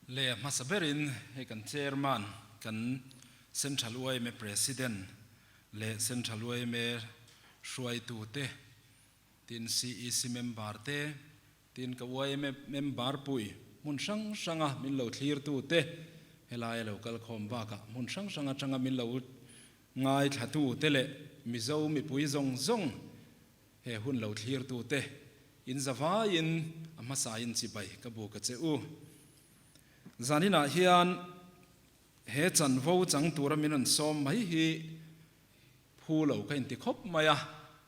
Le hmasa berin hei kan Chairman, kan Central yma President leh Central yma hruaitute, tin CEC member te, tin ka yma member pui hmun hrang hranga min lo thlirtute, helai a lo kal khawm bakah hmun hrang hrang atanga min lo ngaithlatute leh Mizo mipui zawng zawng He hun lo thlirtute in zavaiin a hmasain chibai ka bu ka che u. Zaninah hian he chanvo chang tura min rawn sawm mai hi phu lo ka inti khawp mai a,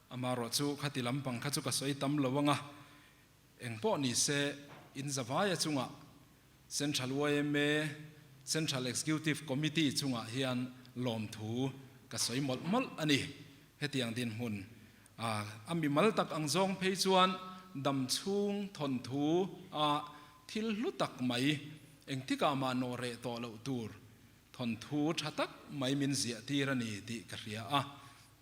amaherawh chu khati lampang kha chu ka sawi tam lo anga, engpawh ni se in zavaia chungah Central yma Central Executive Committee chungah hian lawmthu ka sawi mawlh mawlh a ni. Hetiang dinhmun a a mimal tak ang zawng phei chuan dam chhung thawnthu a thil hlu tak mai engtikah mah nawh reh tawh loh tur thawnthu tha tak mai min ziah tir a ni tih ka hria a,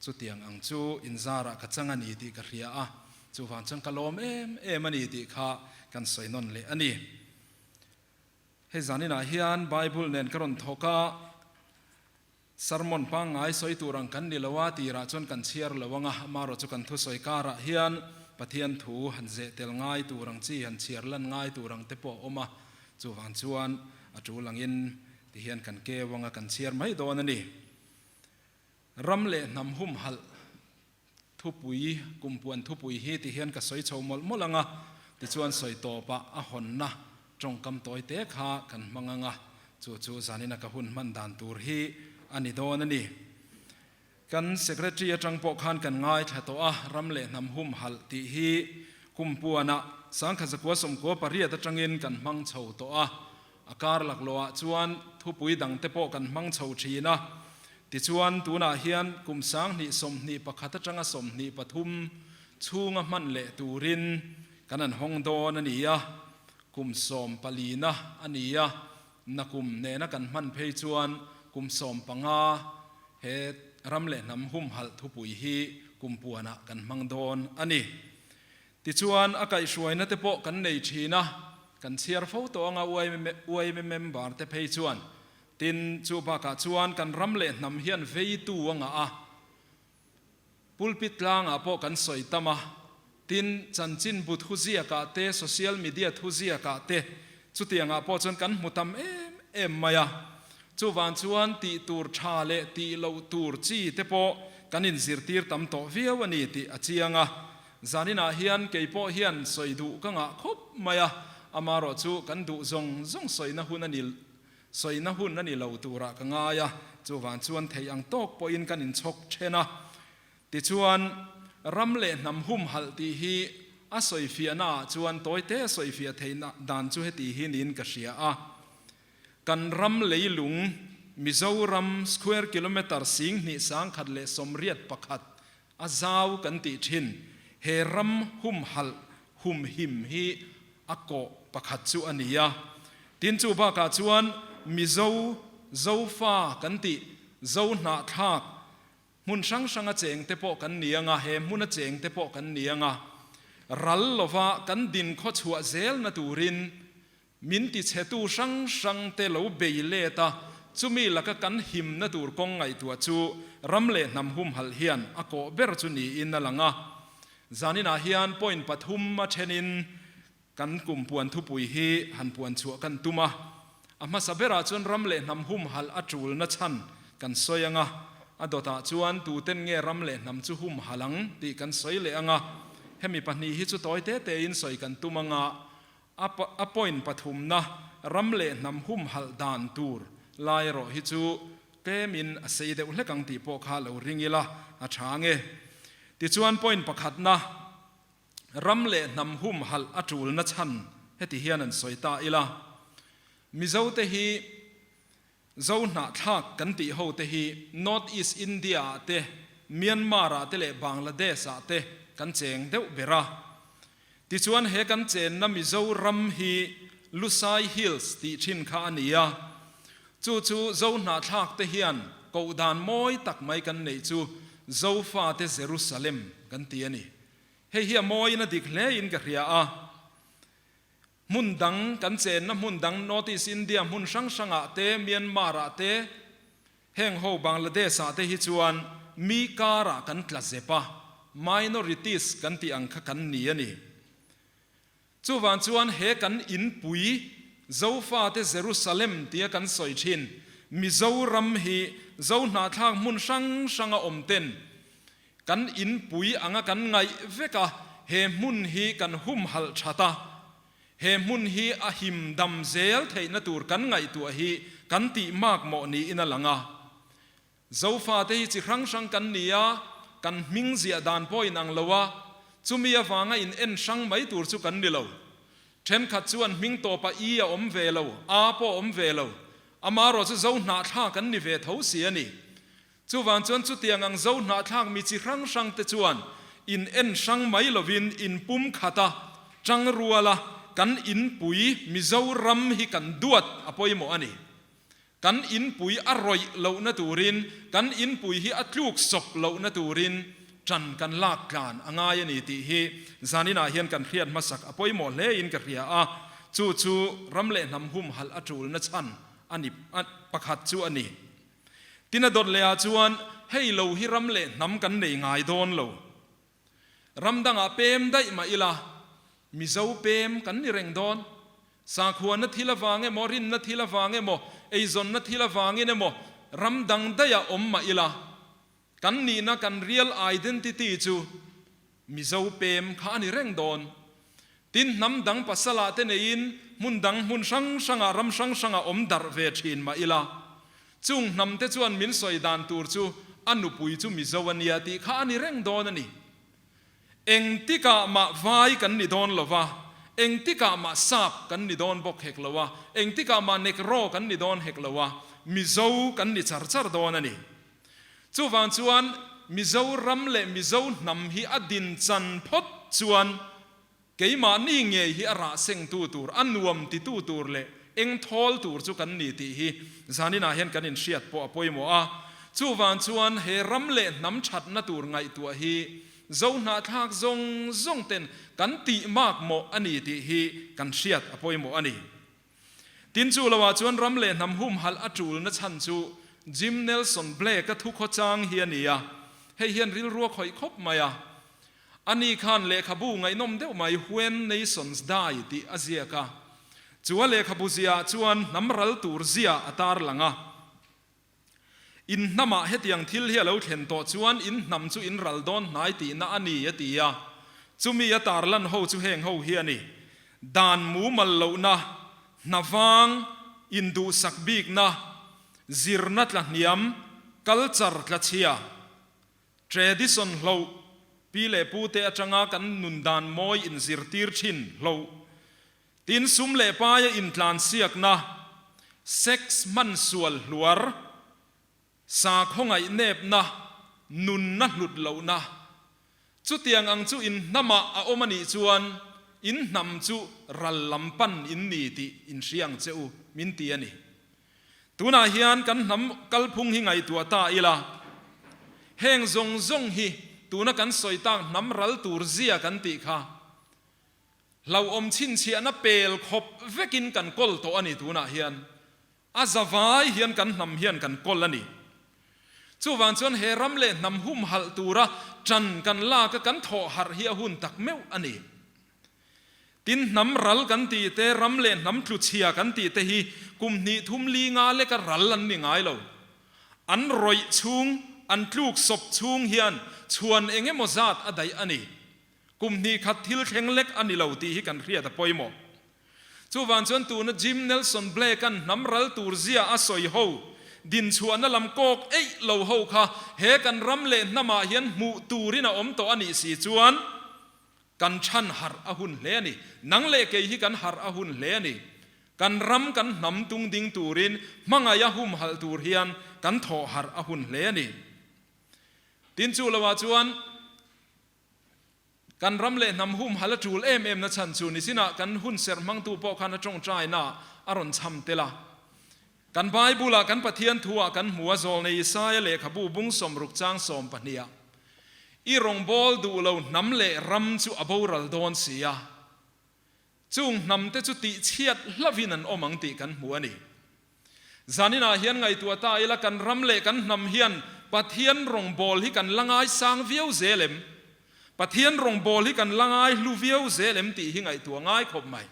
chutiang ang chu inzarah ka chang a ni tih ka hria a, chuvang chuan ka lawm em em a ni tih kha kan sawi nawn leh a ni. Hei zaninah hian Bible nen ka rawn thawk a. Sermon pangngai sawi tur ang kan ni lo a, tirah chuan kan chhiar lo ang a, amaherawh chu kan thusawi karah hian Pathian thu han zeh tel ngai tur ang chi, han chhiar lan ngai tur ang te pawh a awm a, chuvang chuan a tul angin ti hian kan keu ang a, kan chhiar mai dawn a ni. Ram leh hnam humhalh thupui, kumpuan thupui hi ti hian ka sawi chho mawlh mawlh ang a, tichuan sawi tawpah a hawnna tawngkam tawi te kha kan hmang ang a, chu chu zanina ka hun hman dan tur hi a ni dawn a ni. Kan Secretary atang pawh khan kan ngaithla tawh a, ram leh hnam humhalh tih hi kumpuanah 1998 atangin kan hmang chho tawh a, A kar laklawhah chuan thupui dangte pawh kan hmang chho thin a. Tichuan, tunah hian kum 2021 atanga 23 chhunga hman leh turin kan an hawng dawn a ni a. Kum sawm palina a ni a, nakum nena kan hman phei chuan kum 15 he ram leh hnam humhalh thupui hi kum puanah kan hmang dawn a ni. Tichuan, a kaihhruaina te pawh kan nei thin a, kan chhiar fo tawh anga yma member te phei chuan. Tin, chu bakah chuan kan ram leh hnam hian veitu a ngah a, pulpit tlangah pawh kan sawi tam a, tin, chanchinbu thuziakah te, social media thuziakah te, chutiangah pawh chuan kan hmu tam em em mai a. Chuvang chuan tih tur tha leh tih loh tur chi te pawh kan inzirtir tam tawh viau a ni tih a chiang a. Zaninah hian kei pawh hian sawi duh ka ngah khawp mai a, amaherawh chu kan duh zawng zawng sawina hun a ni sawina hun a ni lo turah ka ngai a, chuvang chuan thei ang tawk pawhin kan inchhawk then a. Tichuan, ram leh hnam humhalh tih hi a sawifiahnaah chuan tawite a sawifiah theih dan chu heti hi niin ka hria a. Kan ram leilung Mizoram square kilometre 2181 A zau kan tih thin. He ram humhalh, humhim hi a kawh pakhat chu a ni a. Tin chu bakah chuan Mizo, Zofa kan tih, Zo hnahthlak, hmun hrang hranga cheng te pawh kan ni anga, he hmuna cheng te pawh kan ni anga, ral lova kan din khawchhuah zelna turin Min tichhetu hrang hrang te lo bei let a, chumi laka kan himna tur kawng ngaihtuah chu ram leh hnam humhalh hian a kawh ber chu niin a lang a. Zaninah hian point pathum a thenin kan kum puan thupui hi han puan chhuah kan tum a. A hmasa berah chuan ram leh hnam humhalh a tulna chhan kan sawi ang a, a dawtah chuan tuten nge ram leh hnam chu humhalh ang tih kan sawi leh ang a. Hemi pahnih hi chu tawi te tein sawi kan tum ang a, A point pathumna ram leh hnam humhalh dan tur lai erawh hi chu tlemin a sei deuh hlek ang tih pawh kha lo ring ila a tha nge. Tichuan point pakhatna ram leh hnam humhalh a tulna chhan heti hian an sawi ta ila. Mizote hi Zo hnahthlak kan tih ho te hi North East India ah te, Myanmar ah te leh Bangladesh ah te kan cheng deuh ber a. Tichuan he kan chenna Mizoram hi Lusai Hills tih thin kha a ni a. Chu chu Zo hnahthlak te hian koh dan mawi tak mai kan neih chu Zofate Jerusalem kan ti a ni. Hei hi a mawiin a dik hle in ka hria a. Hmun dang, kan chenna hmun dang North East India hmun hrang hrangah te, Myanmar ah te, heng ho Bangladesh ah te hi chuan mi karah kan tla zep a, minorities kan tih ang kha kan ni a ni. Chuvang chuan he kan inpui Zofate Jerusalem tia kan sawi thin Mizoram hi Zo hnahthlak hmun hrang hranga awm ten kan inpui anga kan ngaih vek a, he hmun hi kan humhalh that a, he hmun hi a him dam zel theihna tur kan ngaihtuah hi kan tih makmawh niin a lang a. Zofate hi chi hrang hrang kan ni a, kan hming ziah dan pawh inang lo a, chumi avanga in en hrang mai tur chu kan ni lo. Thenkhat chuan hming tawpah i a awm ve lo, a pawh a awm ve lo, amaherawh chu Zo hnahthlak kan ni ve tho si a ni. Chuvang chuan chutiang ang Zo hnahthlak mi chi hrang hrang te chuan in en hrang mai lovin in pum khat a, tang rual a, kan inpui Mizoram hi kan duat a pawimawh a ni. Kan inpui a rawih lohna turin, kan inpui hi a tluk sawp lohna turin ṭan kan lak tlan a ngai a ni tih hi zaninah hian kan hriat hmasak a pawimawh hlein ka hria a, chu chu ram leh hnam humhalh a ṭulna chhan a ni pakhat chu a ni. Tin a dawt lehah chuan hei lo hi ram leh hnam kan nei ngai dawn lo. Ram dangah pem daih mah ila, Mizo pem kan ni reng dawn. Sakhuana thil avang emaw, rinna thil avang emaw, eizawnna thil avangin emaw ram dang daihah awm mah ila, kan nihna kan real identity chu Mizo pem kha a ni reng dawn. Tin, hnam dang pasalah te neiin hmun dang hmun hrang hrangah ram hrang hrangah awm darh ve thin mah ila, chung hnam te chuan min sawi dan tur chu a nupui chu Mizo a nia tih kha a ni reng dawn a ni. Engtikah mah vai kan ni dawn lo va, engtikah mah sap kan ni dawn bawk hek lo a, engtikah mah Negro kan ni dawn hek lo a, Mizo kan ni char char dawn a ni. Chuvang chuan Mizoram leh Mizo hnam hi a din chan phawt chuan keimahni ngei hi a rah sengtu tur, a nuam titu tur leh eng thawl tur chu kan ni tih hi zaninah hian kan inhriat pawh a pawimawh a. Chuvang chuan he ram leh hnam thatna tur ngaihtuah hi Zohnahthlak zawng zawng ten kan tih makmawh a ni tih hi kan hriat a pawimawh a ni. Tin chu loah chuan ram leh hnam humhalh a tulna chhan chu Jim Nelson Blake-a thukhaw chang hi a ni a, hei hian rilru a khawih khawp mai a. Ani khan lehkhabu ngaihnawm deuh mai When Nations Die tih a ziak a, chu a lehkhabu ziaah chuan hnam ral tur zia a tarlang a. In hnamah hetiang thil hi a lo thlen tawh chuan in hnam chu in ral dawn hnai tihna a ni, a ti a. Chumi a tarlan ho chu heng ho hi a ni, Dan mumal lohna, hna vang, induhsak bikna, zirna tla hniam, culture tla chhia, tradition hloh, pi leh pute atanga kan nun dan mawi inzirtir thin hloh, Tin, sum leh paia intlansiakna, sex hmansual hluar, sakhaw ngaihnepna, nunna hlut lohna, chutiang ang chu in hnamah a awm a nih chuan in hnam chu ral lam pan in ni tih in hria ang che u, min ti a ni. Tunah hian kan hnam kalphung hi ngaihtuah ta ila, heng zawng zawng hi tuna kan sawi tak hnam ral tur zia kan tih kha, Hlauhawm chhinchhiahna pel khawp vekin kan kawl tawh a ni tunah hian. A zavai hian kan hnam hian kan kawl a ni. Chuvang chuan he ram leh hnam humhalh tura ṭan kan lak a kan thawh harh hi a hun tak meuh a ni. Tin, hnam ral kan tih te, ram leh hnam tluchhia kan tih te hi kum hnih thum li nga leka ral an ni ngai lo. An rawih chhung, an tluk sawp chhung hian chhuan eng emaw zat a daih a ni. Kum hnih khat thil thleng lek a ni lo tih hi kan hriat a pawimawh. Chuvang chuan tuna Jim Nelson Blake-a'n hnam ral tur zia a sawi ho, dinchhuahna lam kawk eih lo ho kha he kan ram leh hnamah hian hmuh turin a awm tawh a nih si chuan kan chhan harh a hun hle a ni. Nang leh kei hi kan harh a hun hle a ni. Kan ram kan hnam tung ding turin hmangaih a humhalh tur hian kan thawh harh a hun hle a ni. Tin chu loah chuan. Kan ram leh hnam humhalh a tul em em na chhan chu nisinah kan hun serh hmangtu pawh khan a tawngtaina a rawn chham tel a. Kan Bible-ah kan Pathian thu-ah kan hmu a, Zawlnei Isaia lehkhabu bung 60 chang 12 ah, I rawngbâwl duh lo hnam leh ram chu a boral dawn si a. Chung hnamte chu tihchhiat hlauhin an awm ang tih kan hmu a ni. Zaninah hian ngaihtuah ta ila kan ram leh kan hnam hian Pathian rawngbâwl hi kan la ngaisang viau zel em? Pathian rawngbâwl hi kan la ngai hlu viau zel em tih hi ngaihtuah ngai khawp mai.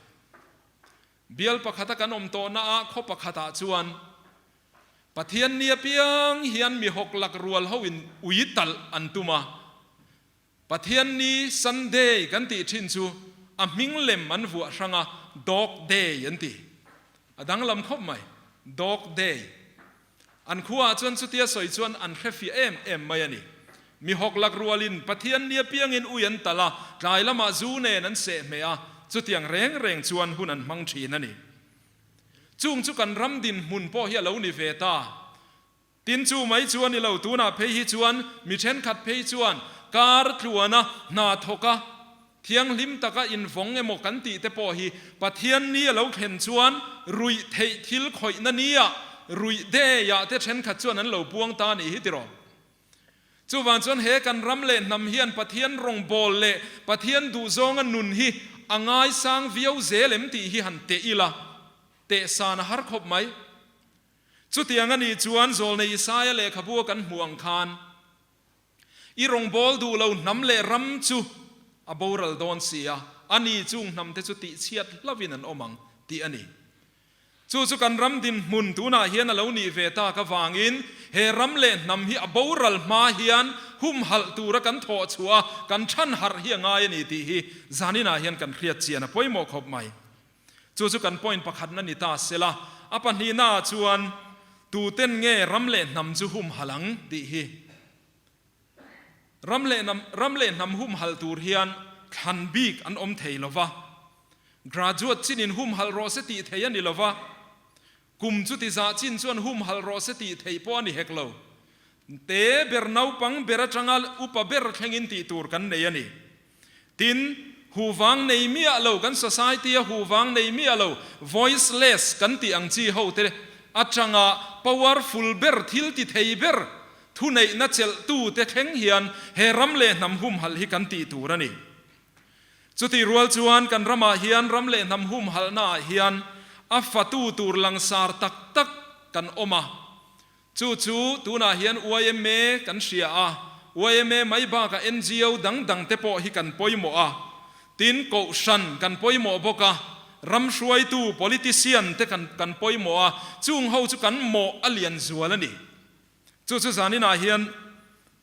Bial pakhata kan awm tawhnaah khaw pakhatah chuan Pathian ni apiang hian mi hawklak rual hoin ui talh an tum a. Pathian ni Sunday kan tih thin chu a hming lem an vuah hrang a, Dog Day an ti. A danglam khawp mai, Dog Day. An khuaah chuan chutia sawi chuan an hre fiah em em mai a ni. Mi hawklak rualin Pathian ni apiangin ui an talh a, tlai lamah zu nen an seh hmeh a, chutiang reng reng chuan hun an hmang thin a ni. Chung chu kan ram dinhmun pawh hi a lo ni ve ta. Tin chu mai chu a ni lo, tunah phei hi chuan mi thenkhat phei chuan kar tluana hna thawka thianghlim taka invawng emaw kan tih te pawh hi Pathian ni a lo thlen chuan ruih theih thil khawihna nia ruih deiah te thenkhat chuan an lo puang ta a nih hi tiraw. Chuvang chuan he kan ram leh hnam hian Pathian rawngbâwl leh Pathian duhzawnga nun hi a ngaisang viau zel em tih hi han teh ila, tehsan a har khawp mai. Chutiang a nih chuan Zawlnei Isaia lehkhabu a kan hmuh ang khan, I rawngbâwl duh lo hnam leh ram chu a boral dawn si a, a ni chung hnamte chu tihchhiat hlauhin an awm ang tih a ni. Chu chu kan ram dinhmun tunah hian a lo nih ve tak avangin he ram leh hnam hi a boral hma hian humhalh tura kan thawh chhuah a, kan chhan harh hi a ngai a ni tih hi zaninah hian kan hriat chian a pawimawh khawp mai. Chu chu kan point pakhatna ni ta sela, a pahnihnaah chuan tuten nge ram leh hnam chu humhalh ang tih hi. Ram leh ram leh hnam humhalh tur hian thlan bik an awm thei lo va, graduate chinin humhalh rawh se tih thei a ni lo va, kum chuti zah chin chuan humhalh rawh se tih theih pawh a ni hek lo. Te ber naupang ber atanga upa ber thlengin tih tur kan nei a ni. Tin, huvang nei miah lo, kan society-a huvang nei miah lo, voiceless kan tih ang chi hote atanga powerful ber, thil ti thei ber, thuneihna chelhtute thleng hian he ram leh hnam humhalh hi kan tih tur a ni. Chutih rual chuan kan ramah hian ram leh hnam humhalhnaah hian a fatu tur langsar tak tak kan awm a. Chu chu tunah hian yma kan hria a, yma mai bakah ngo dang dang te pawh hi kan pawimawh a, tin kohhran kan pawimawh bawk a, ram hruaitu, politician, te kan kan pawimawh a, chung ho chu kan mawh a lian zual a ni. Chu chu zaninah hian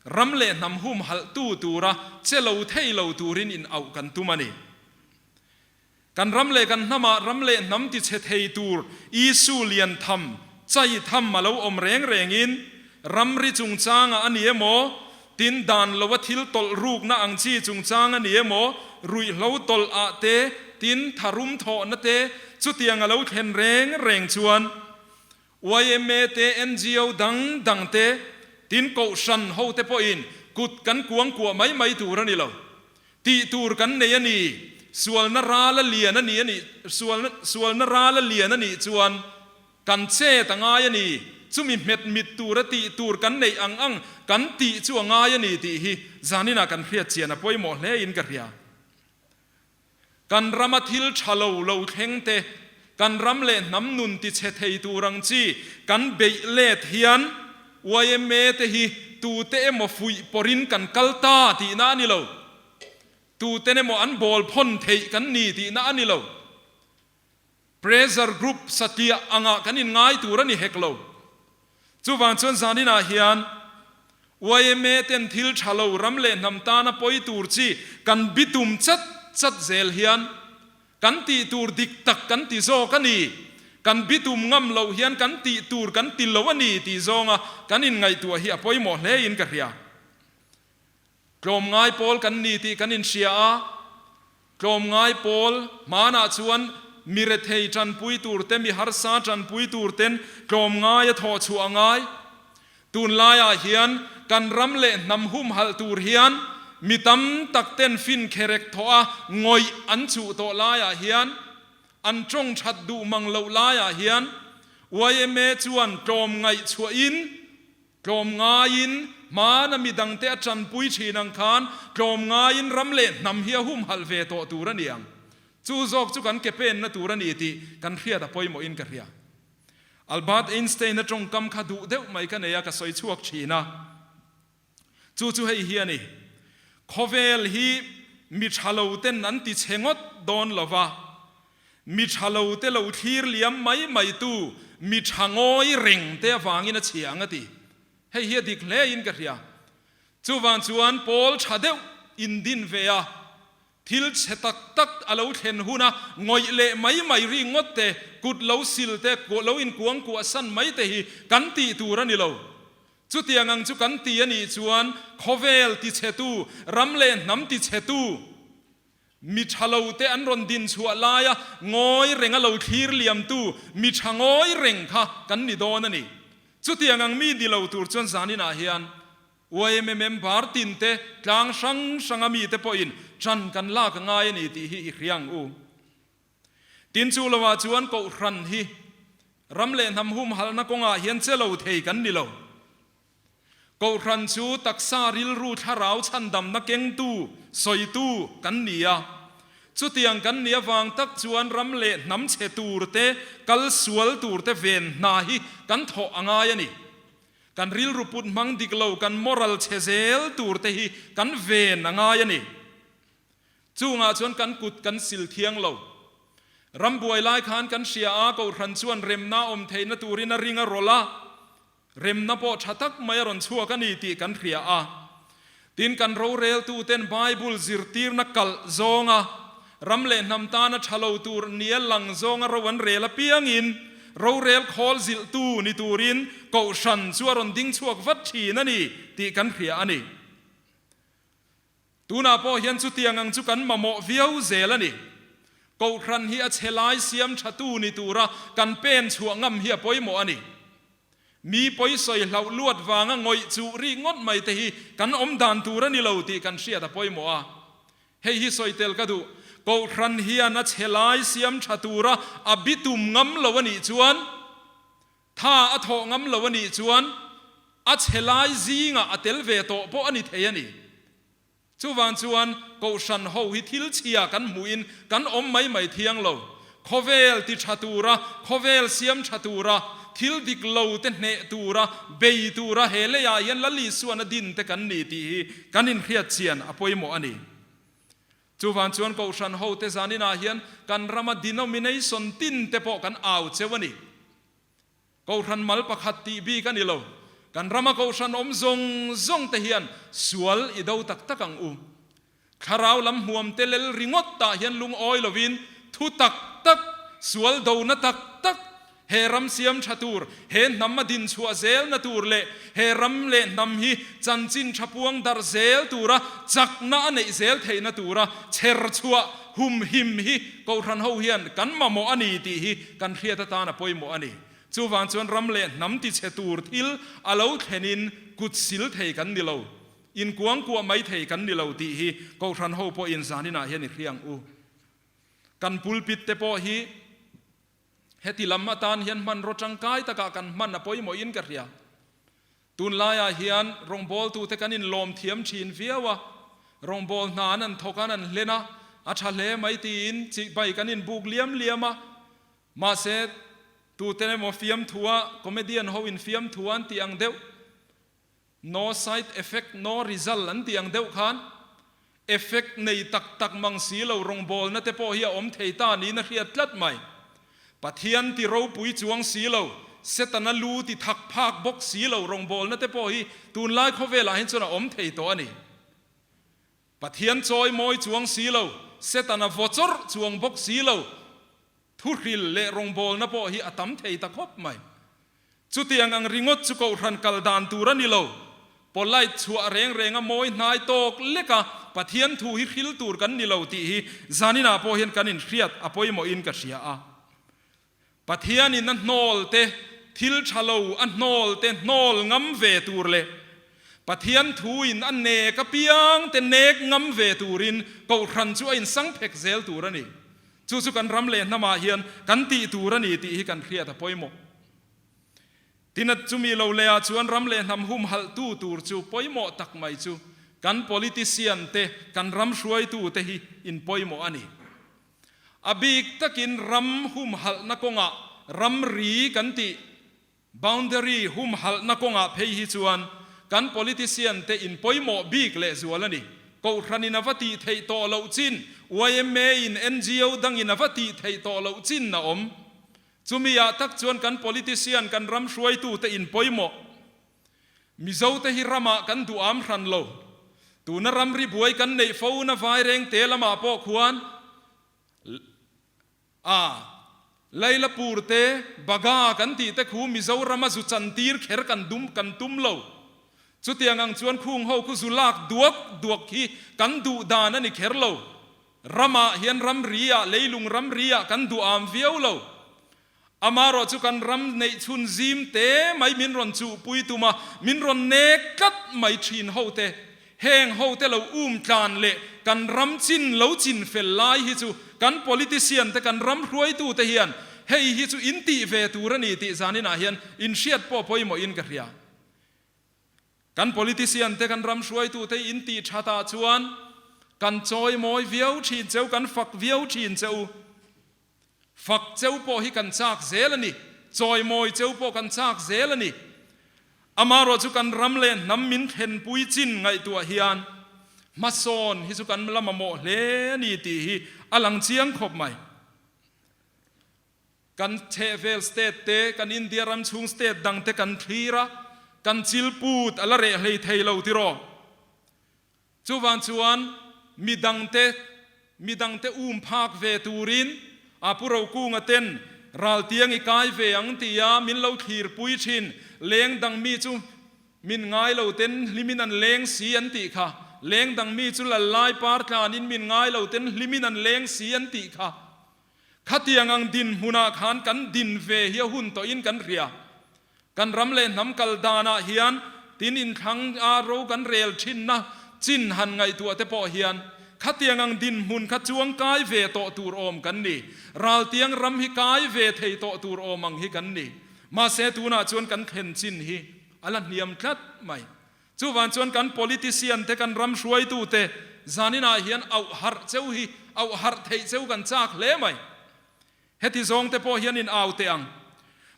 ram leh hnam humhalhtu tura che lo thei lo turin in auh kan tum a ni. Kan ram leh kan hnamah ram leh hnam tichhe thei tur Isu lian tham, chai tham a lo awm reng rengin, ramri chungchangah a ni emaw, tin dan loa thil tawlh rukna ang chi chungchang a ni emaw, ruihhlo tawlh ah te, tin tharum thawhna te, chutiang a lo thlen reng reng chuan yma te, ngo dang dang te, tin kohhran ho te pawhin kut kan kuang kuah mai mai tur a ni lo. Tih tur kan nei a ni. Sualna ral a lian a ni a nih, sualna, sualna ral a lian a nih chuan kan chet a ngai a ni. Chumi hmet mit tura tih tur kan neih ang ang kan tih chu a ngai a ni tih hi zaninah kan hriat chian a pawimawh hle in ka hria. Kan rama thil tha lo lo thleng te, kan ram leh hnam nun tichhe thei tur ang chi kan beih let hian yma te hi tute emaw fuih pawrhin kan kal ta tihna a ni lo. Tuten emaw an bawl phawn theih kan ni tihna a ni lo. Pressure group satliah angah kan inngai tur a ni hek lo. Chuvang chuan zaninah hian yma ten thil tha lo ram leh hnam tana pawi tur chi kan bitum chat chat zel hian kan tih tur dik tak kan ti zawk a ni, kan bitum ngam loh hian kan tih tur kan ti lo a ni tih zawnga kan inngaihtuah hi a pawimawh hle in ka hria. Tlawmngai pawl kan ni tih kan inhria a, tlawmngai pawl hmanah chuan mi rethei tanpui tur te, mi harsa tanpui tur ten tlawmngai a thawh chhuah a ngai. Tunlaiah hian kan ram leh hnam humhalh tur hian mi tam tak ten fin kherek thawh a ngawih an chuh tawh laiah hian, an tawng that duh mang loh laiah hian yma chuan tlawmngaih chhuahin, Tlawmngaiin hmana mi dangte a tanpui thin ang khan tlawmngaiin ram leh hnam hi a humhalh ve tawh tur a ni ang. Chu zawk chu kan ke penna tur a ni tih kan hriat a pawimawhin ka hria. Albert Einstein-a tawngkam kha duh deuh mai ka nei a, ka sawi chhuak thin a. Chu chu hei hi a ni, Khawvel hi mi tha lo ten an ti chhe ngawt dawn lo va, mi tha lo te lo thlir liam mai mai tu mi tha ngawi reng te avangin a chhia ang a ti. Hei hi a dik hle in ka hria. Chuvang chuan pawl tha deuh in din ve a, Thil chhe tak tak a lo thlen huna ngawih leh mai mai ri ngawt te, kut lo sil te, lo inkuang kuah san mai te hi kan tih tur a ni lo. Chutiang ang chu kan ti a nih chuan khawvel tichhetu, ram leh hnam tichhetu, mi tha lo te an rawn din chhuah laia ngawi reng a lo thlir liamtu mi tha ngawi reng kha kan ni dawn a ni. Chutiang ang mi ni lo tur chuan zaninah hian Yma member tin te, tlang hrang hranga mite pawhin ṭan kan lak a ngai a ni tih hi i hria ang u. Tin, chu lovah chuan Kohhran hi ram leh hnam humhalhna kawngah hian che lo thei kan ni lo. Kohhran chu taksa rilru thlarau chhandamna kengtu, sawitu kan ni a. Chutiang kan nih avang tak chuan ram leh hnam chhe tur te, kal sual tur te ven hna hi kan thawh a ngai a ni. Kan rilru put hmang dik lo, kan moral chhe zel tur te hi kan ven a ngai a ni. Chungah chuan kan kut kan sil thiang lo. Rambuai lai khan kan hria a, Kohhran chuan remna awm theihna turin a ring a rawlh a, remna pawh tha tak mai a rawn chhuak a ni tih kan hria a. Tin, kan roreltuten Bible zirtirna kalh zawnga ram leh hnam tana tha lo tur nia lang zawnga ro an rel apiangin rorel khawl zilhtu ni turin Kohhran chu a rawn ding chhuak vat thin a ni tih kan hria a ni. Tunah pawh hian chutiang ang chu kan mamawh viau zel a ni. Kohhran hi a chhe lai siam thatu ni tura kan pen chhuah ngam hi a pawimawh a ni. Mi pawisawi hlauh luat vanga ngawih chuh ri ngawt mai te hi kan awm dan tur a ni lo tih kan hriat a pawimawh a. Hei hi sawi tel ka duh. Kohhran hian a chhe lai siam tha tura a bitum ngam lo a nih chuan, tha a thawh ngam lo a nih chuan a chhe lai zingah a tel ve tawh pawh a ni thei a ni. Chuvang chuan Kohhran ho hi thil chhia kan hmuhin kan awm mai mai thiang lo. Khawvel ti tha tura, khawvel siam tha tura, thil dik lo te hneh tura, bei tura he leiah hian Lal Isuan a din te kan ni tih hi kan inhriat chian a pawimawh a ni. Chuvang chuan Kohhran ho te zaninah hian kan rama denomination tin te pawh kan au cheu a ni. Kohhran mal pakhat tih bik a ni lo. Kan rama kohhran awm zawng zawng te hian sual i do tak tak ang u. Thlarau lam hmuam te lel ringawt tah hian lungawi lovin thu tak tak, sual dona tak tak, he ram siam tha tur, he hnam a din chhuah zelna tur leh he ram leh hnam hi chanchin tha puang darh zel tura chakna a neih zel theihna tura chher chhuah humhim hi kohhran ho hian kan mamawh a ni tih hi kan hriat atan a pawimawh a ni. Chuvang chuan ram leh hnam tichhe tur thil a lo thlenin kut sil thei kan ni lo, inkuangkuah mai thei kan ni lo tih hi Kohhran ho pawhin zaninah hian i hria ang u. Kan pulpit te pawh hi heti lam atan hian hmanraw tangkai takah kan hman a pawimawhin ka hria. Tunlaiah hian rawngbawltute kan inlawm thiam thin viau a, rawngbâwl hna an an thawk a, an an hlen a, a tha hle mai tiin chibai kan inbuk liam liam a. Mahse, tute emaw fiamthua, comedian ho in fiamthua an tih ang deuh, no side effect, no result an tih ang deuh khan, Effect nei tak tak mang si lo rawngbawlna te pawh hi a awm thei ta niin a hriat tlat mai. Pathian ti ropui chuang si lo, Setana lu ti thak phak bawk si lo rawngbawlna te pawh hi tunlai khawvelah hian chuan a awm thei tawh a ni. Pathian chawi mawi chuang si lo, Setana vaw chawrh chuang bawk si lo thuhril leh rawngbawlna pawh hi a tam thei ta khawp mai. Chutiang ang ringawt chu Kohhran kal dan tur a ni lo. Polite chhuah reng reng a mawi hnai tawk lek a, Pathian thu hi hril tur kan ni lo tih hi zaninah pawh hian kan inhriat a pawimawhin ka hria a. Pathianin a hnawl te, thil tha lo a hnawl te hnawl ngam ve tur leh Pathian thuin a nek apiang te nek ngam ve turin Kohhran chu a insang phek zel tur a ni. Chu chu kan ram leh hnamah hian kan tih tur a ni tih hi kan hriat a pawimawh. Tin, chumi lo lehah chuan ram leh hnam humhalhtu tur chu pawimawh tak mai chu kan politician te, kan ram hruaitu te hi in pawimawh a ni. A bik takin ram humhalhna kawngah ramri kan tih, boundary, humhalhna kawngah phei hi chuan kan politician te in pawimawh bik lehzual a ni. Kohhranin a va tih theih tawh loh chin, yma in ngo dangin a va tih theih tawh loh chin a awm. Chumi ah tak chuan kan politician, kan ram hruaitute in pawimawh. Mizo te hi ramah kan duham hran lo. Tuna ramri buai kan neih fo na vaireng te lamah pawh khuan a Lailapur te, Baga kan tih te khu Mizorama zu chantir kher kan dum kan tum lo. Chutiang ang chuan khung ho khu zu lak duak duak hi kan duh dan a ni kher lo. Ramah hian ramri ah, leilung ramri ah kan duham viau lo. Amarawh chu kan ram neih chhun zim te mai min rawn chuhpui tum a, min rawn nek tlat mai thin ho te, heng ho te lo um tlan leh kan ram chin lo chin fel lai hi chu kan politician te, kan ram hruaitu te hian hei hi chu in tih ve tur a ni tih zaninah hian in hriat pawh pawimawhin ka hria. Kan politician te, kan ram hruaitu te in tih that ah chuan kan chawi mawi viau thin cheu, kan fak viau thin che u. Fak cheu pawh hi kan chak zel a ni, chawi mawi cheu pawh kan chak zel a ni. Amarawh chu kan ram leh hnam min thlenpui chin ngaihtuah hian hmasawn hi chu kan la mamawh hle a ni tih hi a lang chiang khawp mai. Kan chhehvel state te, kan India ram chhung state dang te kan thlir a, kan chil put a la reh hlei thei lo tiraw? Chuvang chuan mi dang te, mi dang te um phak ve turin a Pu Rokunga ten raltiang i kai ve ang tia min lo thlir pui thin. Leng dang mi chu min ngai lo ten hlimin an leng si an tih kha. Leng dang mi chu lal lai par tlanin min ngai lo ten hlimin an leng si an tih kha. Khatiang ang dinhmunah khan kan din ve hi a hun tawhin kan hria. Kan ram leh hnam kal danah hian tin inthlang a ro kan rel thinna chin han ngaihtuah te pawh hian khatiang ang dinhmun kha chuang kai ve tawh tur awm kan ni. Raltiang ram hi kai ve thei tawh tur awm ang hi kan ni. Mahse tunah chuan kan thlen chin hi a la hniam tlat mai. Chuvang chuan kan politician te, kan ram hruaitu te zaninah hian auh harh cheu hi, auh harh theih cheu kan chak hle mai. Heti zawng te pawh hian in au teh ang.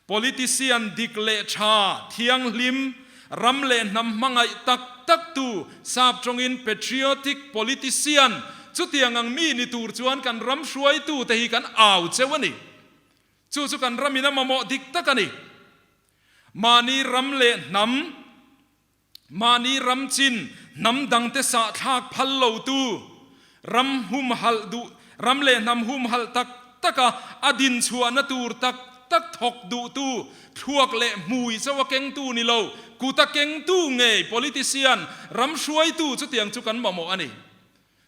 Politician dik leh tha, thianghlim, ram leh hnam hmangaih tak tak tu, sap tawngin patriotic politician, chutiang ang mi ni tur chuan kan ram hruaitu te hi kan au cheu a ni. Chu chu kan ramin a mamawh dik tak a ni. Mahni ram leh hnam, mahni ram chin hnam dangte sahthlak phal lotu, ram humhalh duh, ram leh hnam humhalh tak taka a dinchhuahna tur tak tak thawk duhtu, thluak leh hmui chauha kengtu ni lo, kuta kengtu ngei politician, ram hruaitu chutiang chu kan mamawh a ni.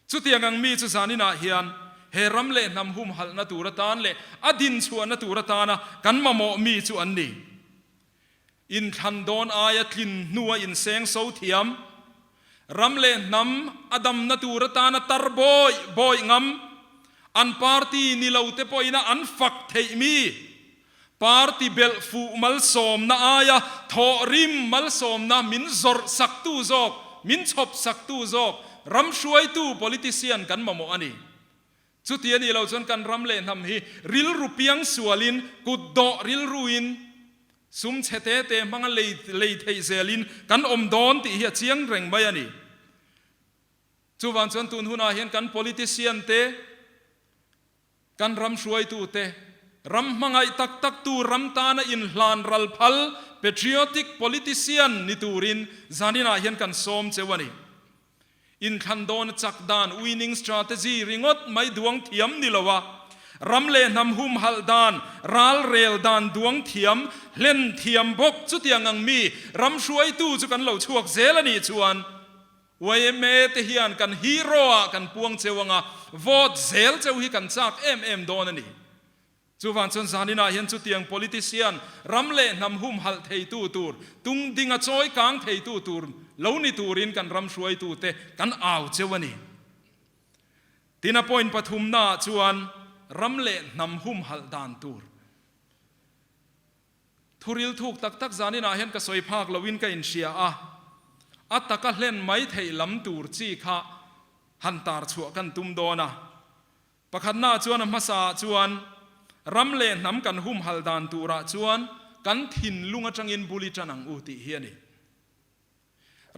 Chutiang ang mi chu zaninah hian he ram leh hnam humhalhna tur atan leh a dinchhuahna tur atana kan mamawh mi chu an ni. Inthlan dawn aia tlin hnua inseng so thiam, ram leh hnam a damna tur atana tar bawih bawih ngam, an party ni lo te pawhina an fak theih mi, party belh fuh malsawmna aia thawhrim malsawmna min zawrh saktu zawk, min chhawp saktu zawk ram hruaitu politician kan mamawh a ni. Chuti a nih loh chuan kan ram leh hnam hi rilru piang sualin, kut dawh rilruin, sum chhe te te hmanga lei lei theih zelin kan awm dawn tih hi a chiang reng mai a ni. Chuvang chuan tun hunah hian kan politician te, Kan ram hruaitute, ram hmangaih tak taktu, ram tana inhlan ral phal, patriotic politician, ni turin zaninah hian kan sawm cheu a ni. Inthlan dawna chak dan, winning strategy, ringawt mai duang thiam ni lo a, ram leh hnam humhalh dan, ral rel dan duang thiam, hlen thiam bawk chutiang ang mi ram hruaitu chu kan lo chhuak zel a nih chuan, Yma te hian kan hero ah kan puang cheu anga, vote zel cheu hi kan chak em em dawn a ni. Chuvang chuan zaninah hian chutiang politician, ram leh hnam humhalh theitu tur, tung dinga chawi kang theitu tur lo ni turin kan ram hruaitute kan au cheu a ni. Tin a point pathumnaah chuan ram leh hnam humhalh dan tur. Thuril thuk tak tak zaninah hian ka sawi phak loin ka inhria a, a taka hlen mai theih lam tur chi kha han tar chhuah kan tum dawn a. Pakhatnaah chuan a hmasaah chuan ram leh hnam kan humhal dan turah chuan kan thinlung atangin bul i tan ang u tih hi a ni.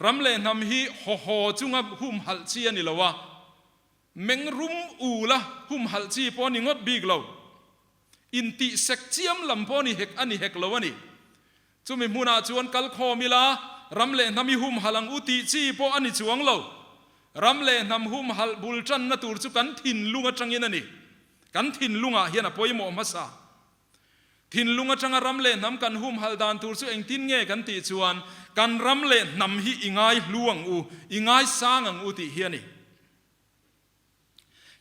Ram leh hnam hi haw haw chunga humhalh chi a ni lo a, meng rum ul a humhalh chi pawh a ni ngawt bik lo. Intihsek chiam lam pawh a ni hek a ni hek lo a ni. Chumi hmunah chuan kal khawm ila, ram leh hnam i humhalh ang u tih chi pawh a ni chuang lo. Ram leh hnam humhalh bul tanna tur chu kan thinlung atangin a ni. Kan thinlungah hian a pawimawh hmasa. Thinlung atanga ram leh hnam kan humhalh dan tur chu engtin nge kan tih chuan kan ram leh hnam hi i ngai hlu ang u, i ngai sang ang u tih hi a ni.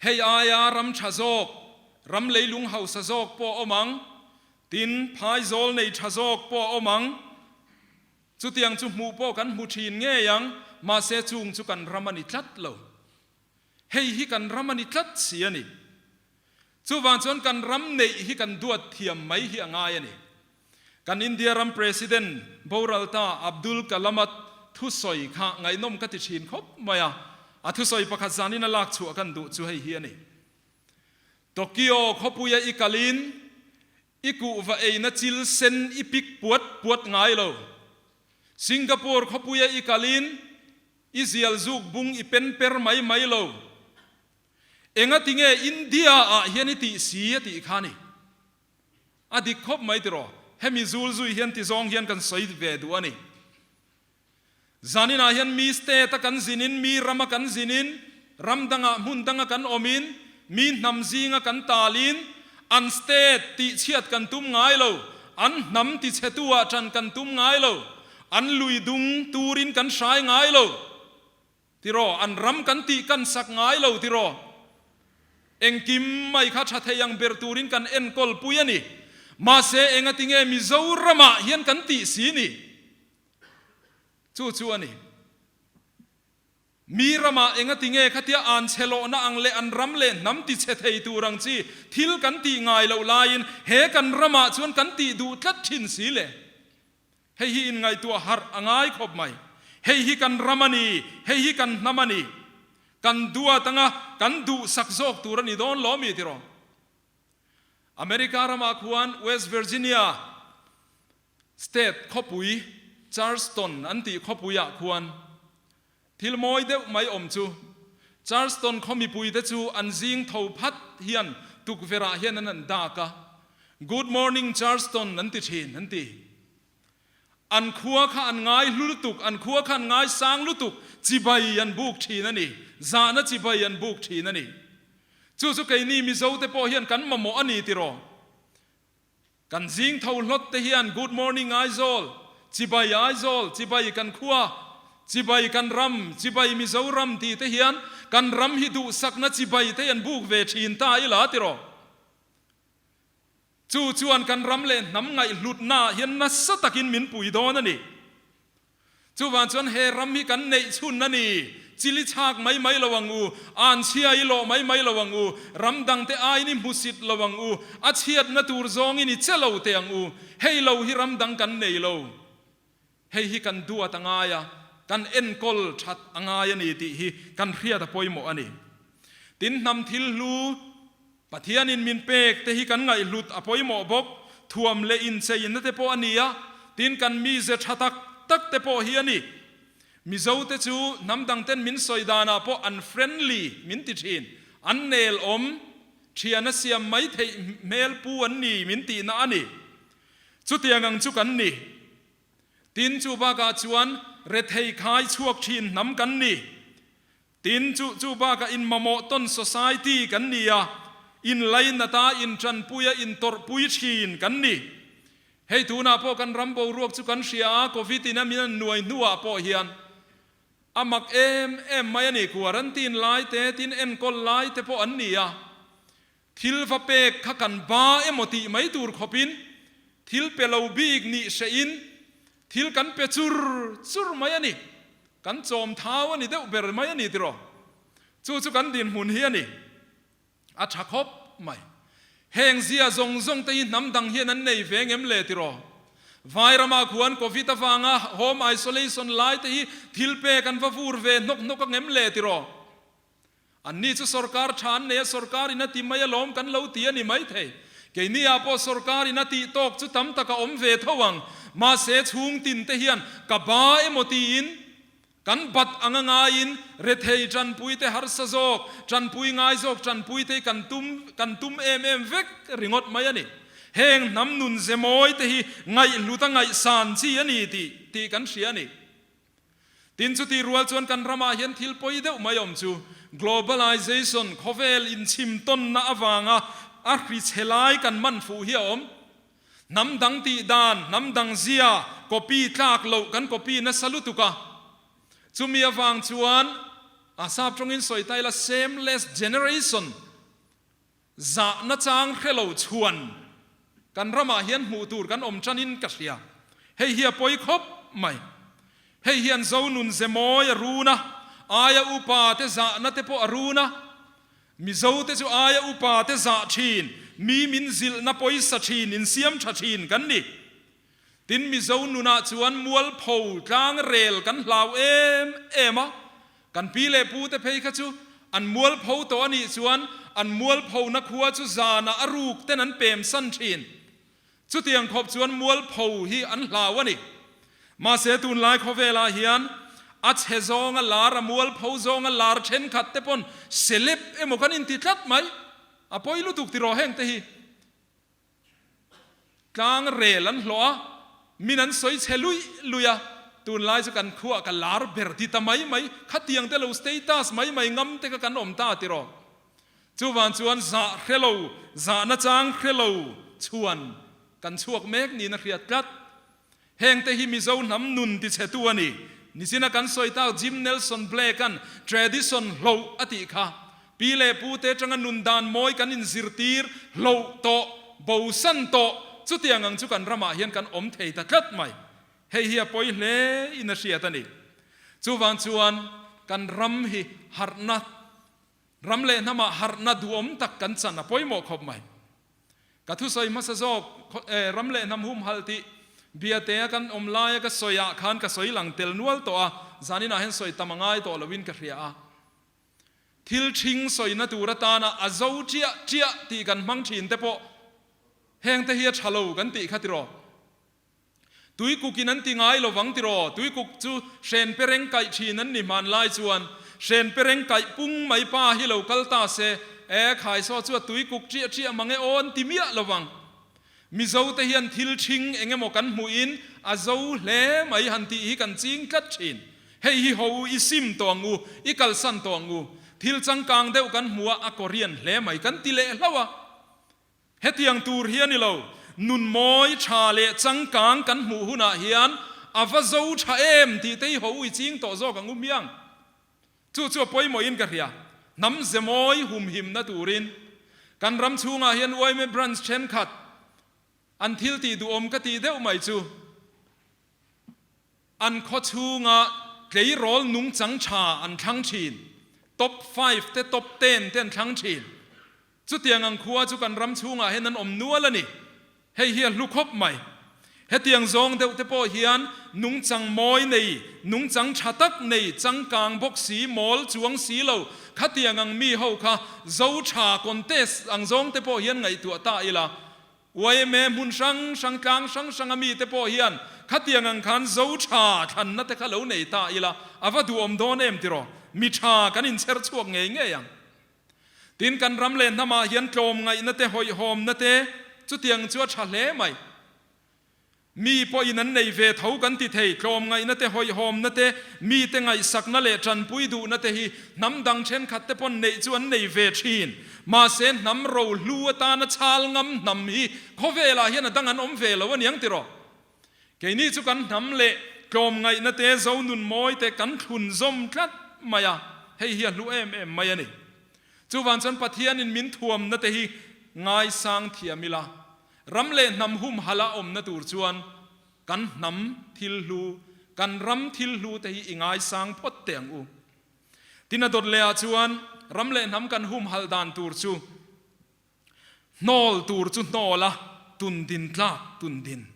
Hei aia ram tha zawk, ram leilung hausa zawk pawh a awm ang, tin phaizawl nei tha zawk pawh a awm ang. Chutiang chu hmuh pawh kan hmu thin ngei ang, mahse chung chu kan ram a ni tlat lo. Hei hi kan ram a ni tlat si a ni. Chuvang chuan kan ram neih hi kan duat thiam mai hi a ngai a ni. Kan India ram President boralta Abdul Kalam-a thusawi kha ngaihnawm ka ti thin khawp mai a, a thusawi pakhat zanin a lak chhuah kan duh chu hei hi a ni. Tokyo khawpuia i kalin i kuhva eina chil sen i pik puat puat ngai lo. Singapore khawpuia i kalin i zial zuk bung i pen per mai mai lo. Engati nge India ah hian i tih si a tih kha ni. A dik khawp mai tiraw? Hemi zul zui hian ti zawng hian kan sawi ve duh a ni. Zaninah hian mi state a kan zinin, mi rama kan zinin, ram dangah hmun danga kan awmin, mi hnam zinga kan talin, an state tihchhiat kan tum ngai lo, an hnam tichhetu ah ṭan kan tum ngai lo, an lui dung turin kan hrai ngai lo. Tiraw, an ram kan tih kan sak ngai lo tiraw? Engkim mai kha tha thei ang ber turin kan enkawl pui a ni. Mahse, engati nge Mizoramah hian kan tih si ni? Chu chu a ni. Mi ramah engati nge khatia an chhe lawhna ang leh an ram leh hnam ti chhe thei tur ang chi thil kan tih ngai loh laiin he kan ramah chuan kan tih duh tlat thin si le? Hei hi inngaihtuah harh a ngai khawp mai. Hei hi kan ram a ni, hei hi kan hnam a ni. Kan duat anga kan duhsak zawk tur a ni dawn lo mi tiraw? America ramah khuan West Virginia state khawpui Charleston an tih khawpuiah khuan thil mawi deuh mai awm chu Charleston khaw mipuite chu an zing tho phat hian tukverhah hian an an dak a, Good morning Charleston an ti thin an ti. An khua kha an ngai hlu lutuk, an khua kha an ngai sang lutuk, chibai an buk thin a ni, zahna chibai an buk thin a ni. Chu chu keini Mizote pawh hian kan mamawh a ni tiraw? Kan zing tho hlawt te hian Good morning Aizawl, Chibai Aizawl, Chibai kan khua, Chibai kan ram, Chibai Mizoram tih te hian kan ram hi duhsakna chibai te an buk ve thin ta ila tiraw? Chu chuan kan ram leh hnam ngaihhlutnaah hian nasa takin min pui dawn a ni. Chuvang chuan he ram hi kan neih chhun a ni, chili chhak mai mai lo ang u, an chhia i lawh mai mai lo ang u, ram dangte aiin i hmusit lo ang u, a chhiatna tur zawngin i che lo teh ang u, hei lo hi ram dang kan nei lo. Hei hi kan duat a ngai a, kan enkawl that a ngai a ni tih hi kan hriat a pawimawh a ni. Tin, hnam thil hlu Pathianin min pek te hi kan ngaihhlut a pawimawh bawk, thuam leh incheinna te pawh a ni a, tin kan mize tha tak tak te pawh hi a ni. Mizo te chu hnam dang ten min sawi danah pawh an friendly min ti thin, an nel awm, thian a siam mai theih hmel pu an ni min tihna a ni. Chutiang ang chu kan ni. Tin chu bakah chuan rethei khai chhuak thin hnam kan ni. Tin, chu chu bakah inmamawh tawn society kan ni a, inlainat a, intanpui a, intawrhpui thin kan ni. Hei tunah pawh kan ram boruak chu kan hria a, Covid in a min an nuai hnuah pawh hian a mak em em mai a ni. Quarantine lai te, tin enkawl lai te pawh an ni a, thil va pek kha kan ba emaw tih mai tur khawpin thil pe lo bik nih hrehin Thil kan pe chur chur mai a ni. Kan chawm thau a ni deuh ber mai a ni tiraw? Chu chu kan dinhmun hi a ni. A tha khawp mai. Heng zia zawng zawng te hi hnam dang hian an nei ve ngem le tiraw? Vai ramah khuan Covid avanga home isolation lai te hi thil pek an va vur ve hnawk hnawk a ngem le tiraw? Anni chu sorkar tha an nei a, sorkarin a ti mai alawm kan lo ti a ni maithei. Keini ah pawh sorkarin a tih tawk chu tam tak a awm ve tho ang. Mahse chhung tin te hian ka ba emaw tiin kan bat anga ngaiin rethei tanpui te harsa zawk, tanpui ngai zawk tanpui te hi kan tum kan tum em em vek ringawt mai a ni. Heng hnam nun ze mawi te hi ngaihhlut a ngaihsan chi a ni tih tih kan hria a ni. Tin, chutih rual chuan kan ramah hian thil pawi deuh mai awm chu globalization, khawvel inchhim tawnna avanga a hri chhe lai kan man fuh hi a awm. Hnam dang tih dan, hnam dang zia copy tlak loh kan copy nasa lutuk a. Chumi avang chuan a sap tawngin sawi ta ila shameless generation, Zahna chang hre lo chhuan kan ramah hian hmuh tur kan awm tanin ka hria. Hei hi a pawi khawp mai. Hei hian Zonun ze mawi a run a, aia upa te zahna te pawh a run a. Mizo te chu aia upa te zah thin, mi min zilhna pawisa thin, insiam tha thin kan ni. Tin, Mizo nunah chuan mualpho tlang rel kan hlau em em a, kan pi leh pu te phei kha chu an mualpho tawh a nih chuan an mualphona khua chu zanah a ruk ten an pem san thin. Chutiang khawp chuan mualpho hi an hlau a ni. Mahse tunlai khawvelah hian a chhe zawnga lar, a mualpho zawnga lar thenkhat te pawn celeb emaw kan inti tlat mai. A pawi lutuk tiraw heng te hi. Tlang rel an hlawh a, min an sawi chhe luih luih a, tunlai chu kan khuah ka lar ber ti ta mai mai, khatiang te lo status mai mai ngam te kha kan awm ta tiraw. Chuvang chuan zah hre lo, zahna chang hre lo chhuan kan chhuak mek niin a hriat tlat. Heng te hi Mizo hnam nun ti chhe tu a ni. Nichina kan sawi tak Jim Nelson Blake-a'n tradition hloh a tih kha. Pi leh pu te atanga nun dan mawi kan inzirtir hloh tawh, bosan tawh, chutiang ang chu kan ramah hian kan awm thei ta tlat mai. Hei hi a pawi hle in a hriat a ni. Chuvang chuan kan ram hi harhna, ram leh hnamah harhna duhawm tak kan chan a pawimawh khawp mai. Ka thusawi hmasa zawk ram leh hnam humhalh tih biate a kan awm laia ka sawi ah khan ka sawi lang tel nual tawh a, zaninah hian sawi tam a ngai tawh loin ka hria a. Thil ṭhing sawina tur atana a zo ṭiah ṭiah tih kan hmang ṭhin te pawh heng te hi a ṭha lo kan tih kha tiraw? Tuikuk in an ti ngai lo vang tiraw? Tuikuk chu hren pereng kaih thin an ni hman lai chuan hren pereng kaih pung mai pa hi lo kal ta se, e khaisaw chu a tuikuk ṭiah ṭiah mang e aw an ti miah lo vang. Mizo te hian thil ṭhing eng emaw kan hmuh in a zo hle mai han tih hi kan ching tlat thin. Hei hi ho u i sim tawh ang u, i kalsan tawh ang u. Thil changkang deuh kan hmu a, a Korean hle mai kan ti leh hlauh a. Hetiang tur hi a ni lo, nun mawi tha leh changkang kan hmuh hunah hian a va zo tha em tih te hi ho ui ching tawh zawk ang u miang. Chu chu a pawimawhin ka hria. Hnam ze mawi humhimna turin kan ram chhungah hian yma branch thenkhat an thil tih duhawm ka tih deuh mai chu an khaw chhunga tleirawl nungchang tha an thlang thin, top five te top ten te an thlang thin. Chutiang ang khua chu kan ram chhungah hian an awm nual a ni. Hei hi a hlu khawp mai. Hetiang zawng deuh te pawh hian nungchang mawi nei, nungchang tha tak nei, changkang bawk si, mawl chuang si lo, khatiang ang mi ho kha zo tha contest ang zawng te pawh hian ngaihtuah ta ila. Yma hmun hrang hrang, tlang hrang hranga mi te pawh hian khatiang ang khan zo tha thlanna te kha lo nei ta ila, a va duhawm dawn em tiraw? Mi tha kan inchher chhuak ngei ngei ang. Tin, kan ram leh hnamah hian tlawmngaihna te, hawihhawmna te chutiang chu a tha hle mai. Mi pawhin an nei ve tho kan ti thei, tlawmngaihna te, hawihhawmna te, mite ngaihsakna leh tanpui duhna te hi hnam dang thenkhat te pawn neih chu an nei ve thin. Mahse, hnam rohlu atana chhal ngam hnam hi khawvelah hian a dang an awm ve lo aniang tiraw? Keini chu kan hnam leh tlawmngaihna te, zonun mawi te kan thlun zawm tlat mai a, hei hi a hlu em em mai a ni. Chuvang chuan Pathianin min thuamna te hi ngaisang thiam ila, ram leh hnam humhalh a awmna tur chuan kan hnam thil hlu, kan ram thil hlu te hi i ngaisang phawt teh ang u. Tin a dawt leh ah chuan ram leh hnam kan humhalh dan tur chu, Hnawl tur chu hnawl a, tun din tlak tun din.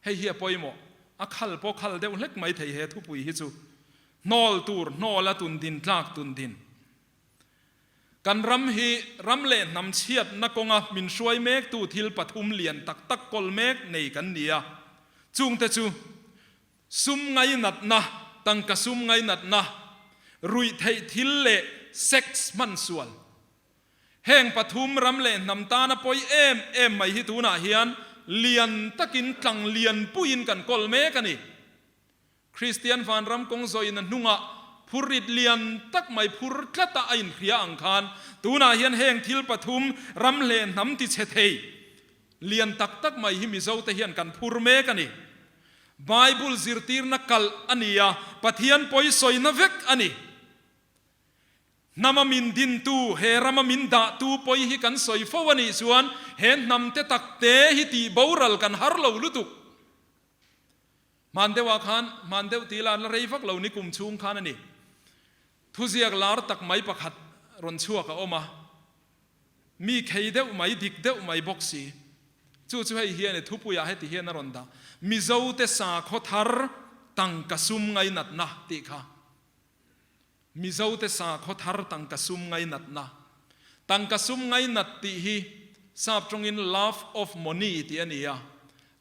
Hei hi a pawimawh. A khal pawh khal deuh hlek mai thei he thupui hi chu. Hnawl tur hnawl a, tun din tlak tun din. Kan ram hi ram leh hnam chhiatna kawnga min hruai mektu thil pathum lian tak tak kawl mek nei kan ni a. Chungte chu, sum ngainatna, tangka sum ngainatna, ruihtheih thil leh sex hman sual. Heng pathum ram leh hnam tana pawi em em mai hi tunah hian lian takin tlang lian puiin kan kawl mek a ni. Kristian vanram kawng zawin a hnungah phurrit lian tak mai phur tlata a inhria ang khan tunah hian heng thil pathum ram leh hnam tichhe thei lian tak tak mai hi Mizote hian kan phur mek a ni. Bible zirtirna kalh a ni a, Pathian pawisawina vek a ni. Hnama min dintu, he rama min dahtu pawi hi kan sawi fo a nih chuan he hnam te tak te hi tih boral kan har lo lutuk. Hman deuhah khan, hman deuh tih la la rei vak lo ni kum chhung khan a ni. Thuziak lar tak mai pakhat rawn chhuak a awm a, mi khei deuh mai, dik deuh mai bawk si. Chu chu hei hian i thupuiah heti hian a rawn dah, Mizote sakhaw thar tangka sum ngainatna tih kha. Mizote sakhaw thar tangka sum ngainatna. Tangka sum ngainat tih hi sap tawngin love of money tih a ni a.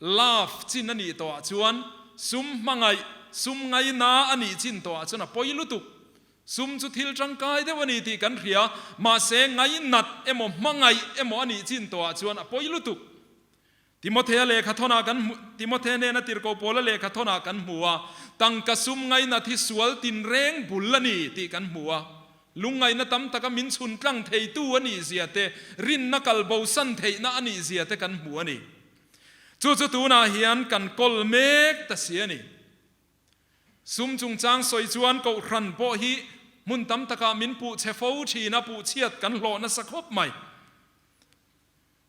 Love chin a nih tawhah chuan sum hmangaih, sum ngaina a nih chin tawhah chuan a pawi lutuk. Sum chu thil tangkai deuh a ni tih kan hria, mahse ngainat emaw hmangaih emaw a nih chin tawhah chuan a pawi lutuk. Timothea lehkha thawnah kan hmu, Timothea nena tirhkoh Paula lehkha thawnah kan hmu a, tangka sum ngainat hi sual tinreng bul a ni tih kan hmu a. Lungngaihna tam taka min chhun tlang theitu a nih zia te, rinna kal bosan theihna a nih zia te kan hmu a ni. Chu chu tunah hian kan kawl mek ta si a ni. Sum chungchang sawi chuan Kohhran pawh hi hmun tam takah min puh chhe fo thin a, puh chhiat kan hlawh nasa khawp mai.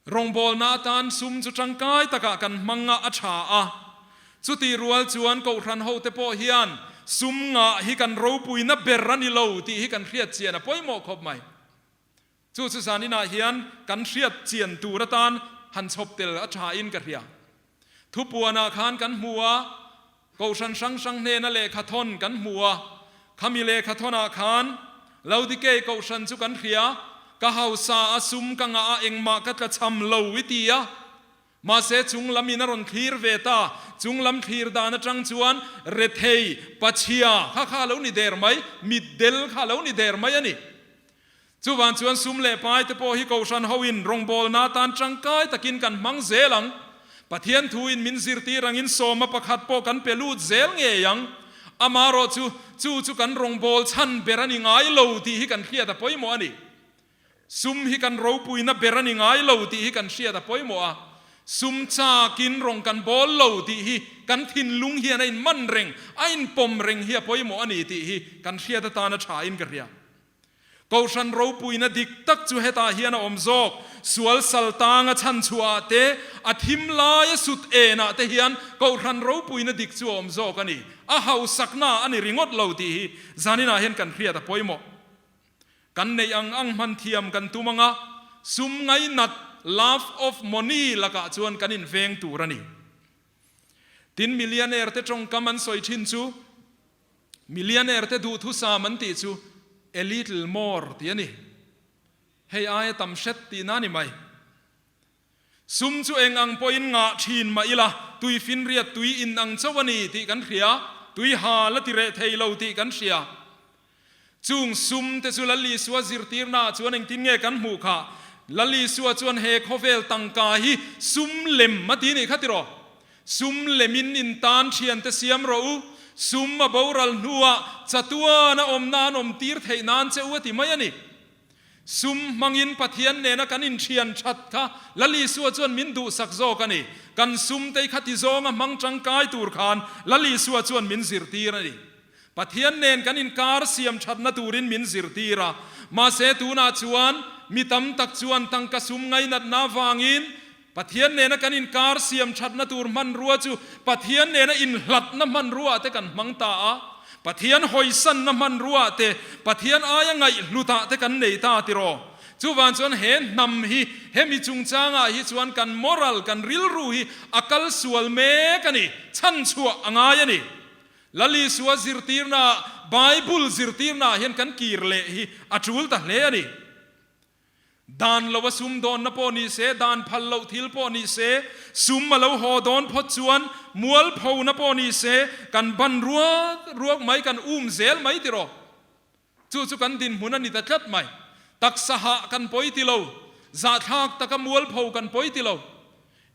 Rawngbawlna atan sum chu tangkai takah kan hmang a, a tha a. Chutih rual chuan Kohhran hote pawh hian sum ngah hi kan ropuina ber a ni lo tih hi kan hriat chian a pawimawh khawp mai. Chu chu zaninah hian kan hriat chian tur atan han chhawp tel a tha in ka hria. Thupuanah khan kan hmu a, Kohhran hrang hrang hnena lehkha thawn kan hmu a, khami lehkha thawnah khan Laodikei Kohhran chu kan hria, ka hausa a, sum ka ngah a, engmah ka tla cham lo i ti a. Mahse chung lam in a rawn thlir ve ta, chung lam thlir dan atang chuan rethei, pachhia kha kha a lo ni der mai, mitdel kha a lo ni der mai a ni. Chuvang chuan sum leh pai te pawh hi Kohhran hoin rawngbawlna atan tangkai takin kan hmang zel ang. Pathian thuin min zirtir angin sawma pakhat pawh kan pe lut zel ngei ang. Amarawh chu, chu chu kan rawngbâwl chhan ber a ni ngai lo tih hi kan hriat a pawimawh a ni. Sum hi kan ropuina ber a ni ngai lo tih hi kan hriat a pawimawh a. Sum chakin rawng kan bâwl lo tih hi kan thinlung hian a inman reng, a inpawm reng hi a pawimawh a ni tih hi kan hriat atana thain ka hria. Kohhran ropuina dik tak chu hetah hian a awm zawk. Sual sal tanga chhan chhuahah te, a thim laia sut enah te hian Kohhran ropuina dik chu a awm zawk a ni. A hausakna a ni ringawt lo tih hi zaninah hian kan hriat a pawimawh. Kan neih ang ang hman thiam kan tum anga, sum ngainat, love of money, lakah chuan kan inveng tur a ni. Tin, millionaire te tawngkam an sawi thin chu, Millionaire te duhthusam an tih chu a little more tih a ni. Hei aia tam hret tihna a ni mai. Sum chu eng ang pawhin ngah thin mah ila, tui finriat tui in ang chauh a ni tih kan hria, tui ha la ti reh thei lo tih kan hria. Chung sum te chu Lal Isua zirtirnaah chuan engtin nge kan hmuh khah? Lal Isua chuan he khawvel tangka hi sum lem a ti nih kha tiraw? Sum lemin in tan thiante siam rawh u, sum a boral hnuah chatuan a awmna an awm tir theih nan che u a ti mai a ni. Sum hmangin Pathian nena kan inthian that kha Lal Isua chuan min duhsak zawk a ni. Kan sum te kha ti zawnga hmang tangkai tur khan Lal Isua chuan min zirtir a ni. Pathian nen kan inkar siam thatna turin min zirtir a, mahse tunah chuan mi tam tak chuan tangka sum ngainatna avangin Pathian nena kan inkar siam thatna tur hmanrua chu Pathian nena inhlatna hmanruaah te kan hmang ta a, Pathian hawisanna hmanruaah te, Pathian aia ngaihhlutah te kan nei ta tiraw? Chuvang chuan he hnam hi hemi chungchangah hi chuan kan moral, kan rilru hi a kal sual mek a ni, chhanchhuah a ngai a ni. Lal Isua zirtirnaah, Bible zirtirnaah hian kan kir leh hi a tul ta hle a ni. Dan lo a sum dawnna pawh ni se, dan phal loh thil pawh ni se, sum a lo haw dawn phawt chuan mualphona pawh ni se, kan ban ruak ruak mai, kan um zel mai tiraw? Chu chu kan dinhmun a ni ta tlat mai. Taksa hah kan pawi ti lo, zahthlak taka mualpho kan pawi ti lo.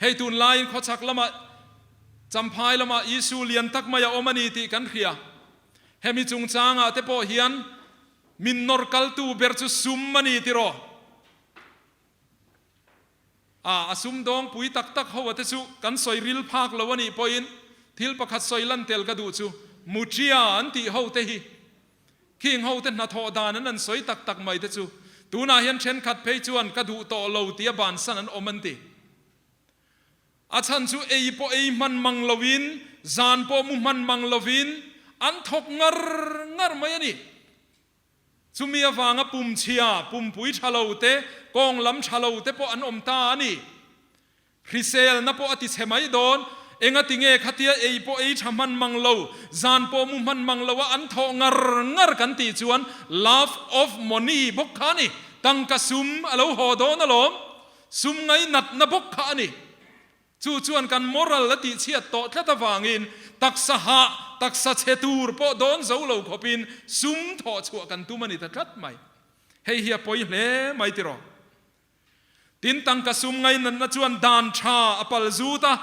Hei tunlaiin khawchhak lamah Champhai lamah issue lian tak mai a awm a ni tih kan hria. Hemi chungchangah te pawh hian min nawr kaltu ber chu sum a ni tiraw? A, a sumdawng pui tak tak ho a te chu kan sawi ril phak lo a nih pawhin thil pakhat sawi lan tel ka duh chu Mutia an tih ho te hi khing ho te hnathawh dan an an sawi tak tak mai te chu tunah hian thenkhat phei chuan ka duh tawh lo tia bansan an awm an ti. A chhan chu ei pawh ei hman mang loin, zan pawh mu hman mang lovin an thawk ngar ngar mai a ni. Chumi avanga pum chhia, pumpui tha lo te, kawng lam tha lo te pawh an awm ta a ni. Hriselna pawh a ti chhe mai dawn. Engati nge khatia ei pawh ei tha hman mang lo, zan pawh mu hman mang lo a an thawh ngar ngar kan tih chuan love of money bawk kha a ni. Tangka sum a lo haw dawn alawm. Sum ngainatna bawk kha a ni. Chu chuan kan moral a tihchhiat tawh tlat avangin taksa hah, taksa chhe tur pawh dawn zo lo khawpin sum thawh chhuah kan tum a ni ta tlat mai. Hei hi a pawi hle mai tiraw? Tin, tangka sum ngainatna chuan dan tha a pal zut a,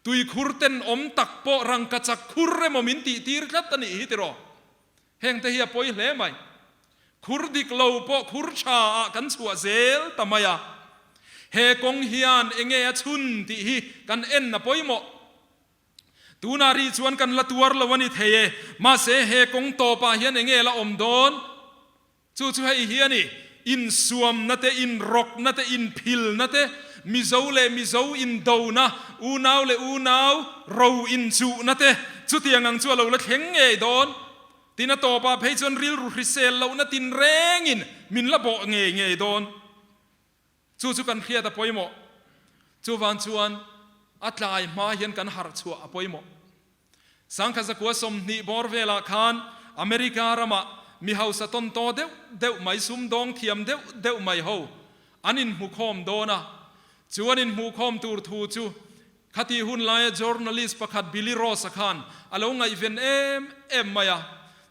tuikhur tenawm tak pawh rangkachak khur emaw min tihtir tlat a nih hi tiraw? Heng te hi a pawi hle mai. Khur dik lo pawh khur tha ah kan chhuah zel ta mai a. He kawng hian enge a chhun tih hi kan en a pawimawh. Tunah rih chuan kan la tuar lo a ni thei e. Mahse he kawng tawpah hian enge la awm dawn? Chu chu hei hi a ni, insuamna te, inrawkna te, inphilna te, Mizo leh Mizo indona, unau leh unau ro inchuhna te, chutiang ang chu a lo la thleng ngei dawn. Tin a tawpah phei chuan rilru hrisel lohna tinrengin min la bawh ngei ngei dawn. Chu chu kan hriat a pawimawh. Chuvang chuan a tlai hma hian kan harh chhuah a pawimawh. Sangkhat zakua 20 bawr velah khan America ramah mi hausa tawn taw deuh deuh mai, sumdawng thiam deuh deuh mai ho an inhmukhawm dawn a. Chu an inhmuhkhawm tur thu chu Khatih hun laia journalist pakhat Billy Ross-a khan a lo ngaihven em em mai a.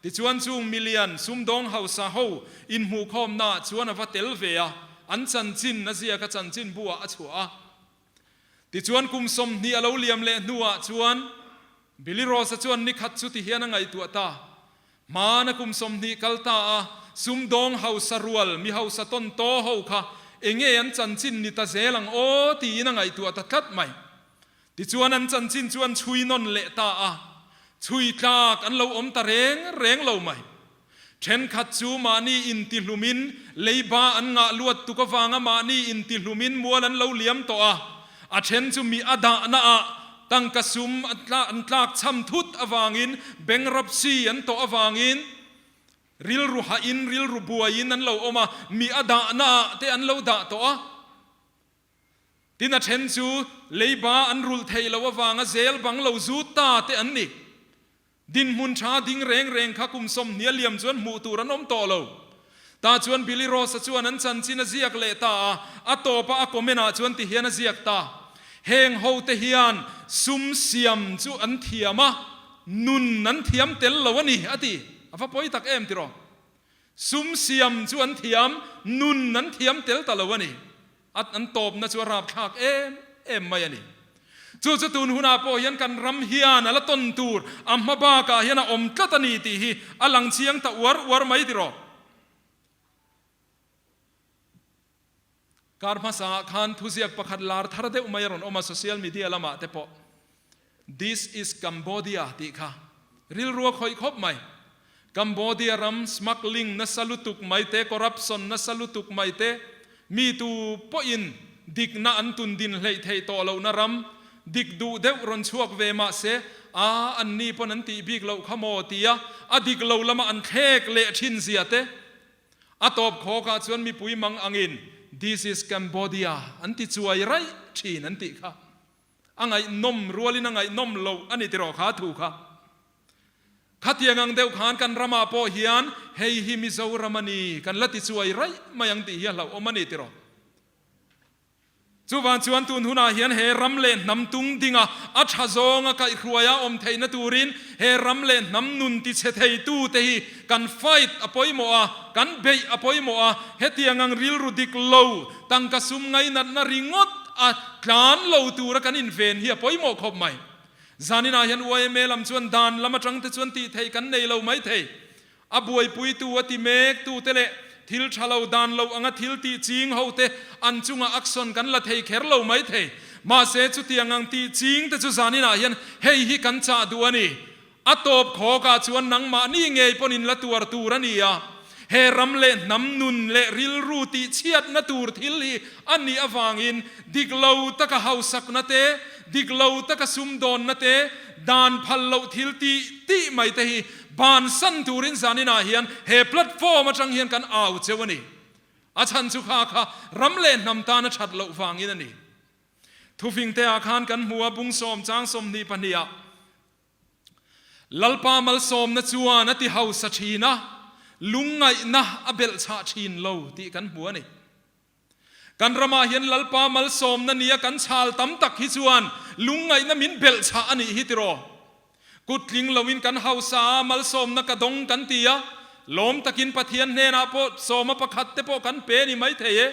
Tichuan chung milian sumdawng hausa ho inhmuhkhawmnaah chuan a va tel ve a, an chanchin a ziak a chanchin buah a chhuah a. Tichuan kum 20 a lo liam leh hnuah chuan Billy Ross-a chuan nikhat chu ti hian a ngaihtuah ta. Hmana kum 20 kal ta a, sumdawng hausa rual, mi hausa tawn taw ho kha enge an chanchin ni ta zel ang aw tiin a ngaihtuah ta tlat mai. Tichuan an chanchin chu an chhui nawn leh ta a, chhui tlak an lo awm ta reng reng lo mai. Thenkhat chu mahni intihlumin leiba an ngah luat tuk avanga mahni intihlumin mual an lo liam tawh a, a then chu mi a dahna ah Tangka sum an tlak cham thut avangin, bankruptcy an tawh avangin, rilru hahin, rilru buaiin an lo awm a, mi a dahna ah te an lo dah tawh a. Tin a then chu leiba an rulh theih loh avanga zel bang lo zut ta te an ni. Dinhmun tha ding reng reng kha kum 20 a liam chuan hmuh tur an awm tawh lo. Tah chuan Billy Ross-a chuan an chanchin a ziak leh ta a, a tawpa a comment ah chuan ti hian a ziak ta, Heng hote hian sum siam chu an thiam a, nun an thiam tel lo a ni, a ti. A va pawi tak em tiraw? Sum siam chu an thiam, nun an thiam tel ta lo a ni. A an tawpna chu a rapthlak em em mai a ni. Chu chu tun hunah pawh hian kan ram hian a la tawn tur a hma bakah hian a awm tlat a ni tih hi a lang chiang ta uar uar mai tiraw. Kar hmasaah khan thuziak pakhat lar thar deuh mai a rawn awm a social media lamah te pawh. This is Cambodia tih kha rilru a khawih khawp mai. Cambodia ram smuggling nasa lutuk mai te, corruption nasa lutuk mai te, mi tu pawhin dikna an tun din hleih theih tawh lohna ram, dik duh deuh rawn chhuak ve mah se, a anni pawn an tih bik loh kha maw tia a dik lo lama an thlek leh thin zia te, a tawp khawkah chuan mipui mang angin This is Cambodia an ti chuai raih thin an tih kha. A ngaihnawm rualin a ngaihnawm loh a ni tiraw kha thu kha. Khatiang ang deuh khan kan ramah pawh hian hei hi Mizoram a ni kan la ti chuai raih mai ang tih hi a hlauhawm a ni tiraw? Chuvang chuan tun hunah hian he ram leh hnam tung dinga a tha zawnga kaihhruaia awm theihna turin he ram leh hnam nun tichhe theitute hi kan fight a pawimawh a, kan beih a pawimawh a, hetiang ang rilru dik lo, tangka sum ngainatna ringawt a tlan lo tura kan inven hi a pawimawh khawp mai. Zaninah hian yma lam chuan dan lam atangte chuan tih theih kan nei lo maithei. A buaipuitu a ti mek tute leh thil tha lo dan lo anga thil tih ching ho te an chungah action kan la thei kher lo mai thei. Mahse chutiang ang tih ching te chu zaninah hian hei hi kan chah duh a ni. A tawp khawkah chuan nangmahni ngei pawn in la tuar tur a ni a. He ram leh hnam nun leh rilru tih chhiatna tur thil hi a nih avangin dik lo taka hausakna te, dik lo taka sumdawnna te, dan phal loh thil tih tih mai te hi Bansan turin zaninah hian he platform atang hian kan au cheu a ni. A chhan chu kha kha ram leh hnam tan a that loh vangin a ni. Thufingte ah khan kan hmu a, bung sawm chang 22 ah Lalpa malsawmna chuan a ti hausa thin a, lungngaihna a belhchhah thin lo tih kan hmu a ni. Kan ramah hian Lalpa malsawmna nia kan chhal tam tak hi chuan lungngaihna min belhchhah a nih hi tiraw? Kut tling loin kan hausa a, malsawmna ka dawng kan ti a, lawm takin Pathian hnenah pawh sawma pakhat te pawh kan pe ni maithei e.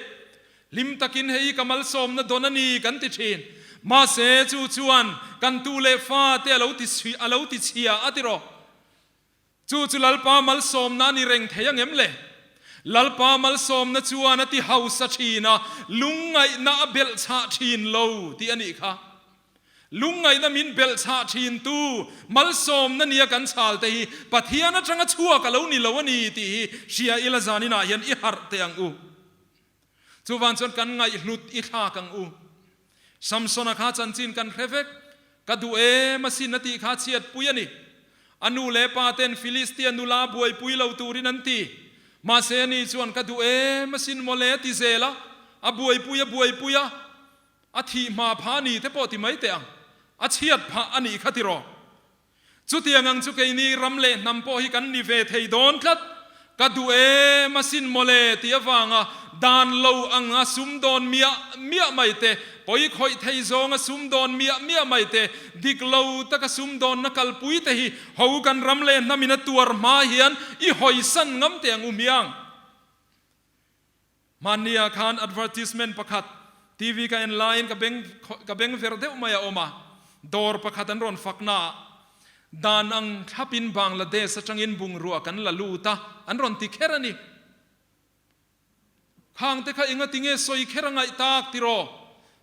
Hlim takin hei ka malsawmna dawn a ni kan ti thin. Mahse chu chuan kan tu leh fa te a lo ti a lo ti chhia a tiraw? Chu chu Lalpa malsawmna a ni reng thei angem le? Lalpa malsawmna chuan a ti hausa thin a, lungngaihna a belhchhah thin lo tih a nih kha. Lungngaihna min belhchhah thin tu malsawmna nia kan chhal te hi Pathian atanga chhuak a lo ni lo a ni tih hi hria ila zaninah hian i harh teh ang u. Chuvan chuan kan ngaihhlut i thlak ang u. Samsona kha chanchin kan hre vek, Ka duh em asin a tih kha chhiatpui a ni. A nu leh pa ten Filistia nula buaipui lo turin an ti. Mahse ani chuan ka duh em asin mawle a ti zel a, a buaipui a buaipui a, a thih hma phah a ni te pawh ti mai teh ang. A chhiat phah a nih kha tiraw. Chutiang ang chu keini ram leh hnam pawh hi kan ni ve thei dawn tlat. Ka duh em asin mawle tih avanga dan lo anga sum dawn miah miah mai te, pawi khawih thei zawnga sum dawn miah miah mai te, dik lo taka sum dawnna kalpui te hi ho kan ram leh hnamin a tuar hma hian i hawisan ngam teh ang u hmiang. Hmannia khan advertisement pakhat TV ka en laiin ka beng ka beng ver deuh mai a awm a, dawr pakhat an rawn fakna ah dan ang thlapin Bangladesh atangin bungrua kan la lut a an rawn ti kher a ni. Khang te kha enga tinge sawi kher a ngaih tak tiraw?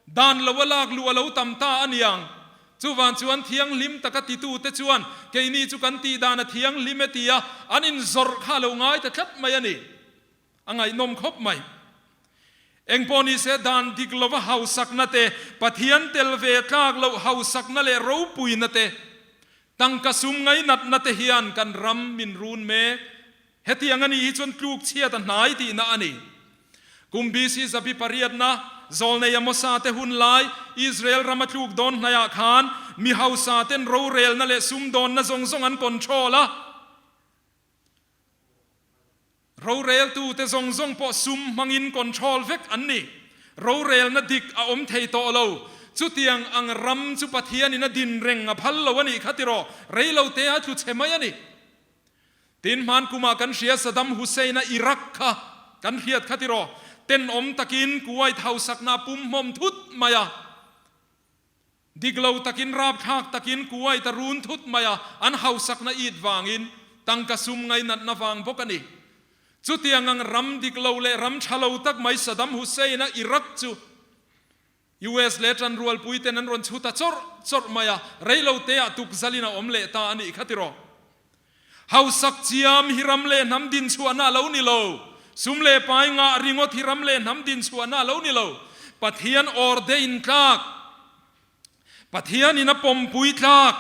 Dan lo a lak luh a lo tam ta a niang. Chuvan chuan thianghlim taka titute chuan keini chu kan tih dan a thianghlim e tia an inzawrh kha a lo ngai ta tlat mai a ni. A ngaihnawm khawp mai. Engpawh ni se dan dik lova hausakna te, Pathian tel ve tlak loh hausakna leh ropuina te, tangka sum ngainatna te hian kan ram min run mek. Hetiang a nih hi chuan tluk chhiat a hnai tihna a ni. Kum BC zabi pariatna, Zawlnei Amosa te hun lai, Israel rama tluk dawn hnaiah khan mi hausa ten rorelna leh sumdawnna zawng zawng an control a. Roreltute zawng zawng pawh sum hmangin control vek an ni. Rorelna dik a awm thei tawh lo. Chutiang ang ram chu Pathianin a din reng a phal lo a nih kha tiraw? Rei lo te a tlu chhe mai a ni. Tin, hman kumah kan hria Saddam Hussein-a Iraq kha kan hriat kha tiraw? Tenawm takin Kuwait hausakna a pum hmawm thut mai a. Dik lo takin rapthlak takin Kuwait a run thut mai a, an hausakna it vangin tangka sum ngainatna vang bawk a ni. Chutiang ang ram dik lo leh ram tha lo tak mai Saddam Hussein-a Iraq chu US leh tanrualpui ten an rawn chhu ta chawrh chawrh mai a, rei lo te ah tukzalin a awm leh ta a nih kha tiraw. Hausak chiam hi ram leh hnam dinchhuahna a lo ni lo. Sum leh pai ngah ringawt hi ram leh hnam dinchhuahna a lo ni lo. Pathian ordain tlak, Pathianin a pawmpui tlak,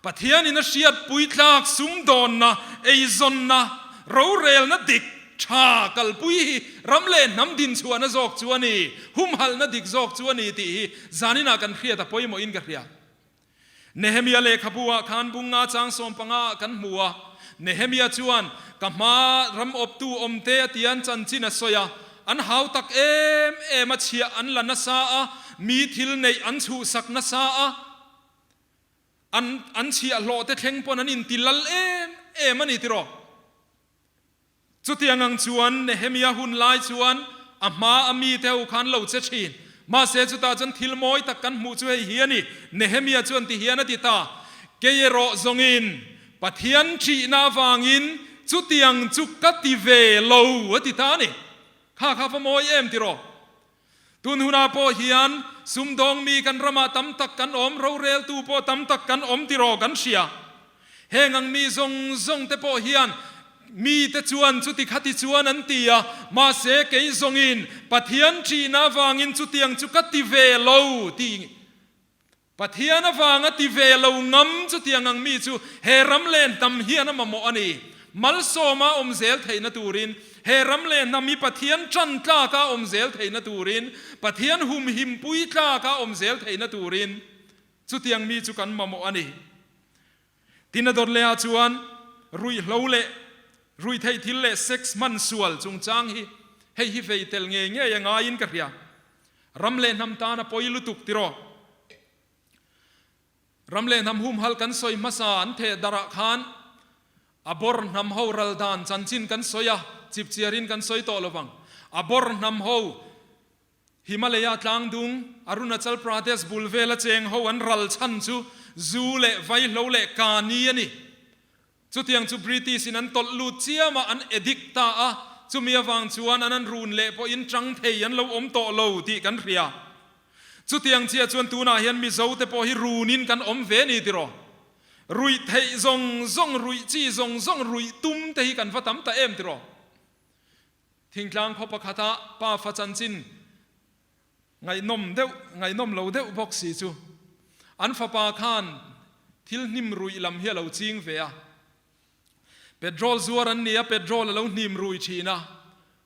Pathianin a hriatpui tlak sumdawnna, eizawnna, rorelna dik tha kalpui hi ram leh hnam dinchhuahna zawk chu a ni, humhalhna dik zawk chu a ni tih hi zaninah kan hriat a pawimawhin ka hria. Nehemia lehkhabu ah khan bunga chang 15 ah kan hmu a. Nehemia chuan, Ka hma ram awptu awmte a tian chanchin a sawi a, an hau tak em em a chhiah an la nasa a, mi thil neih an chhuhsak nasa a, an an chhiahhlawh te thleng pawn an inti lal em em a ni tiraw? Chutiang ang chuan Nehemia hun lai chuan a hma a mite ho khan lo che thin. Mahse chutah chuan thil mawi tak kan hmuh chu hei hi a ni. Nehemia chuan ti hian a ti ta, Kei erawh zawngin Pathian thihna avangin chutiang chu ka ti ve lo a ti ta a ni. Kha kha va mawi em tiraw? Tun hunah pawh hian sumdawng mi kan ramah tam tak kan awm, roreltu pawh tam tak kan awm tiraw kan hria. Heng ang mi zawng zawng te pawh hian mite chuan chuti khati chuan an ti a, mahse kei zawngin Pathian ṭihna avangin chutiang chu ka ti ve lo ti Pathian avanga ti ve lo ngam chutiang ang mi chu he ram leh hnam hian a mamawh a ni. Malsawma awm zel theihna turin, he ram leh hnam hi Pathian ṭan tlaka awm zel theihna turin, Pathian humhim pui tlaka awm zel theihna turin chutiang mi chu kan mamawh a ni. Tin a dawt lehah chuan ruihhlo leh ruihtheih thil leh sex hman sual chungchang hi hei hi vei tel ngei ngei a ngaiin ka hria. Ram leh hnam tan a pawi lutuk tiraw? Ram leh hnam humhalh kan sawi hmasa an theh darh ah khan a bawr hnam ho ral dan chanchin kan sawi a, chipchiarin kan sawi tawh lovang. A bawr hnam ho Himalaya tlangdung, Arunachal Pradesh bul vela cheng ho an ral chhan chu zu leh vaihlo leh kani a ni. Chutiang chu British in an tawlh lut chiam a, an addict ta a, chumi avang chuan an an run leh pawhin tang thei an lo awm tawh lo tih kan hria. Chutiang chiah chuan tunah hian Mizo te pawh hi runin kan awm ve ni tiraw? Ruih theih zawng zawng, ruih chi zawng zawng, ruih tum te hi kan va tam ta em tiraw? Thingtlang khaw pakhata pa fa chanchin ngaihnawm deuh, ngaihnawm lo deuh bawk si chu an fapa khan thil hnim ruih lam hi a lo ching ve a. Petrol zuar an ni a, petrol a lo hnim rui thin a,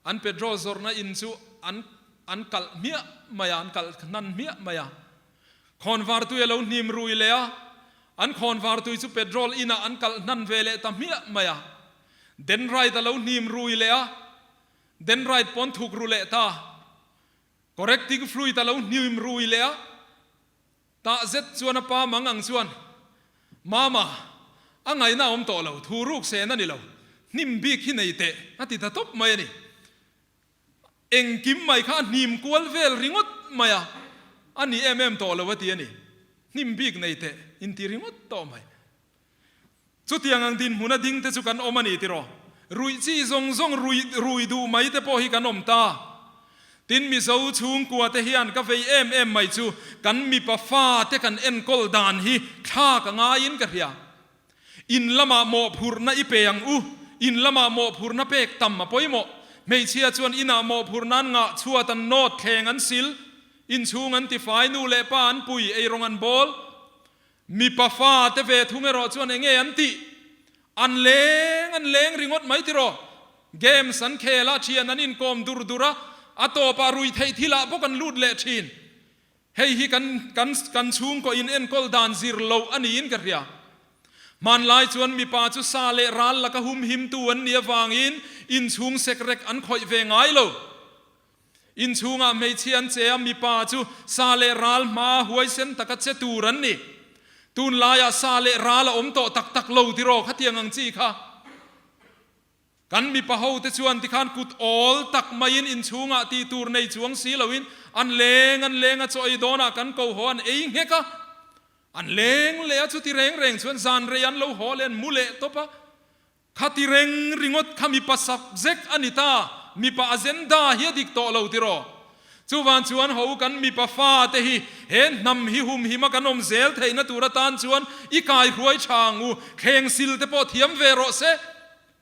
an petrol zawrhna in chu an an kalh hmiah mai a, an kalh hnan hmiah mai a. Khawnvar tui a lo hnim rui leh a, an khawnvar tui chu petrol inah an kalh hnan ve leh ta hmiah mai a. Denrite a lo hnim rui leh a, Denrite pawn thuk ru leh ta. Correcting fluid a lo hnim rui leh a, tah zet chuan a pa mang ang chuan, Mama, a ngaihna a awm tawh lo, thu ruk sen a ni lo, hnim bik hi nei teh, a ti ta tawp mai a ni. Engkim mai kha a hnim kual vel ringawt mai a, a ni em em tawh lo a ti a ni. Hnim bik nei teh, inti ringawt tawh mai. Chutiang ang dinhmun a ding te chu kan awm a ni tiraw? Ruih chi zawng zawng rui rui duh mai te pawh hi kan awm ta. Tin Mizo chhungkua te hian ka vei em em mai chu kan mipa fa te kan enkawl dan hi thla ka ngaiin ka hria. In lamah mawhphurhna i pe ang u, in lamah mawhphurhna pek tam a pawimawh. Hmeichhia chuan inah mawhphurhna an ngah chhuat an nawt thleng an sil, inchhung an tifai nu leh pa an pui eirawng an bawl. Mipa fa te ve thung erawh chuan enge an tih? An leng an leng ringawt mai tiraw? Games an khel a, thian an inkawm dur dur a, a tawpah rui theih thilah bawk an lut leh thin. Hei hi kan kan kan chhungkaw in enkawl dan zir loh a niin ka hria. Hmanlai chuan mipa chu sa leh ral laka humhimtu an nih avangin inchhung sekrek an khawih ve ngai lo. Inchhungah hmeichhia an che a, mipa chu sa leh ral hmaa huaisen taka che tur an ni. Tunlaiah sa leh ral a awm tawh tak tak lo tiraw khatiang ang chi kha. Kan mipa ho te chuan tikhan kut awl tak maiin inchhungah tih tur nei chuang si loin an leng an leng a, chaw ei dawnah kan ko haw an ei nghek a, an leng leh a, chuti reng reng chuan zan rei an lo haw leh an mu leh tawp a. Khati reng ringawt kha mipa sak zek a ni ta, mipa agenda hi a dik tawh lo tiraw? Chuvan chuan ho kan mipa fa te hi he hnam hi humhim a kan awm zel theihna tur atan chuan i kai hruai tha ang u, thleng sil te pawh thiam ve rawh se.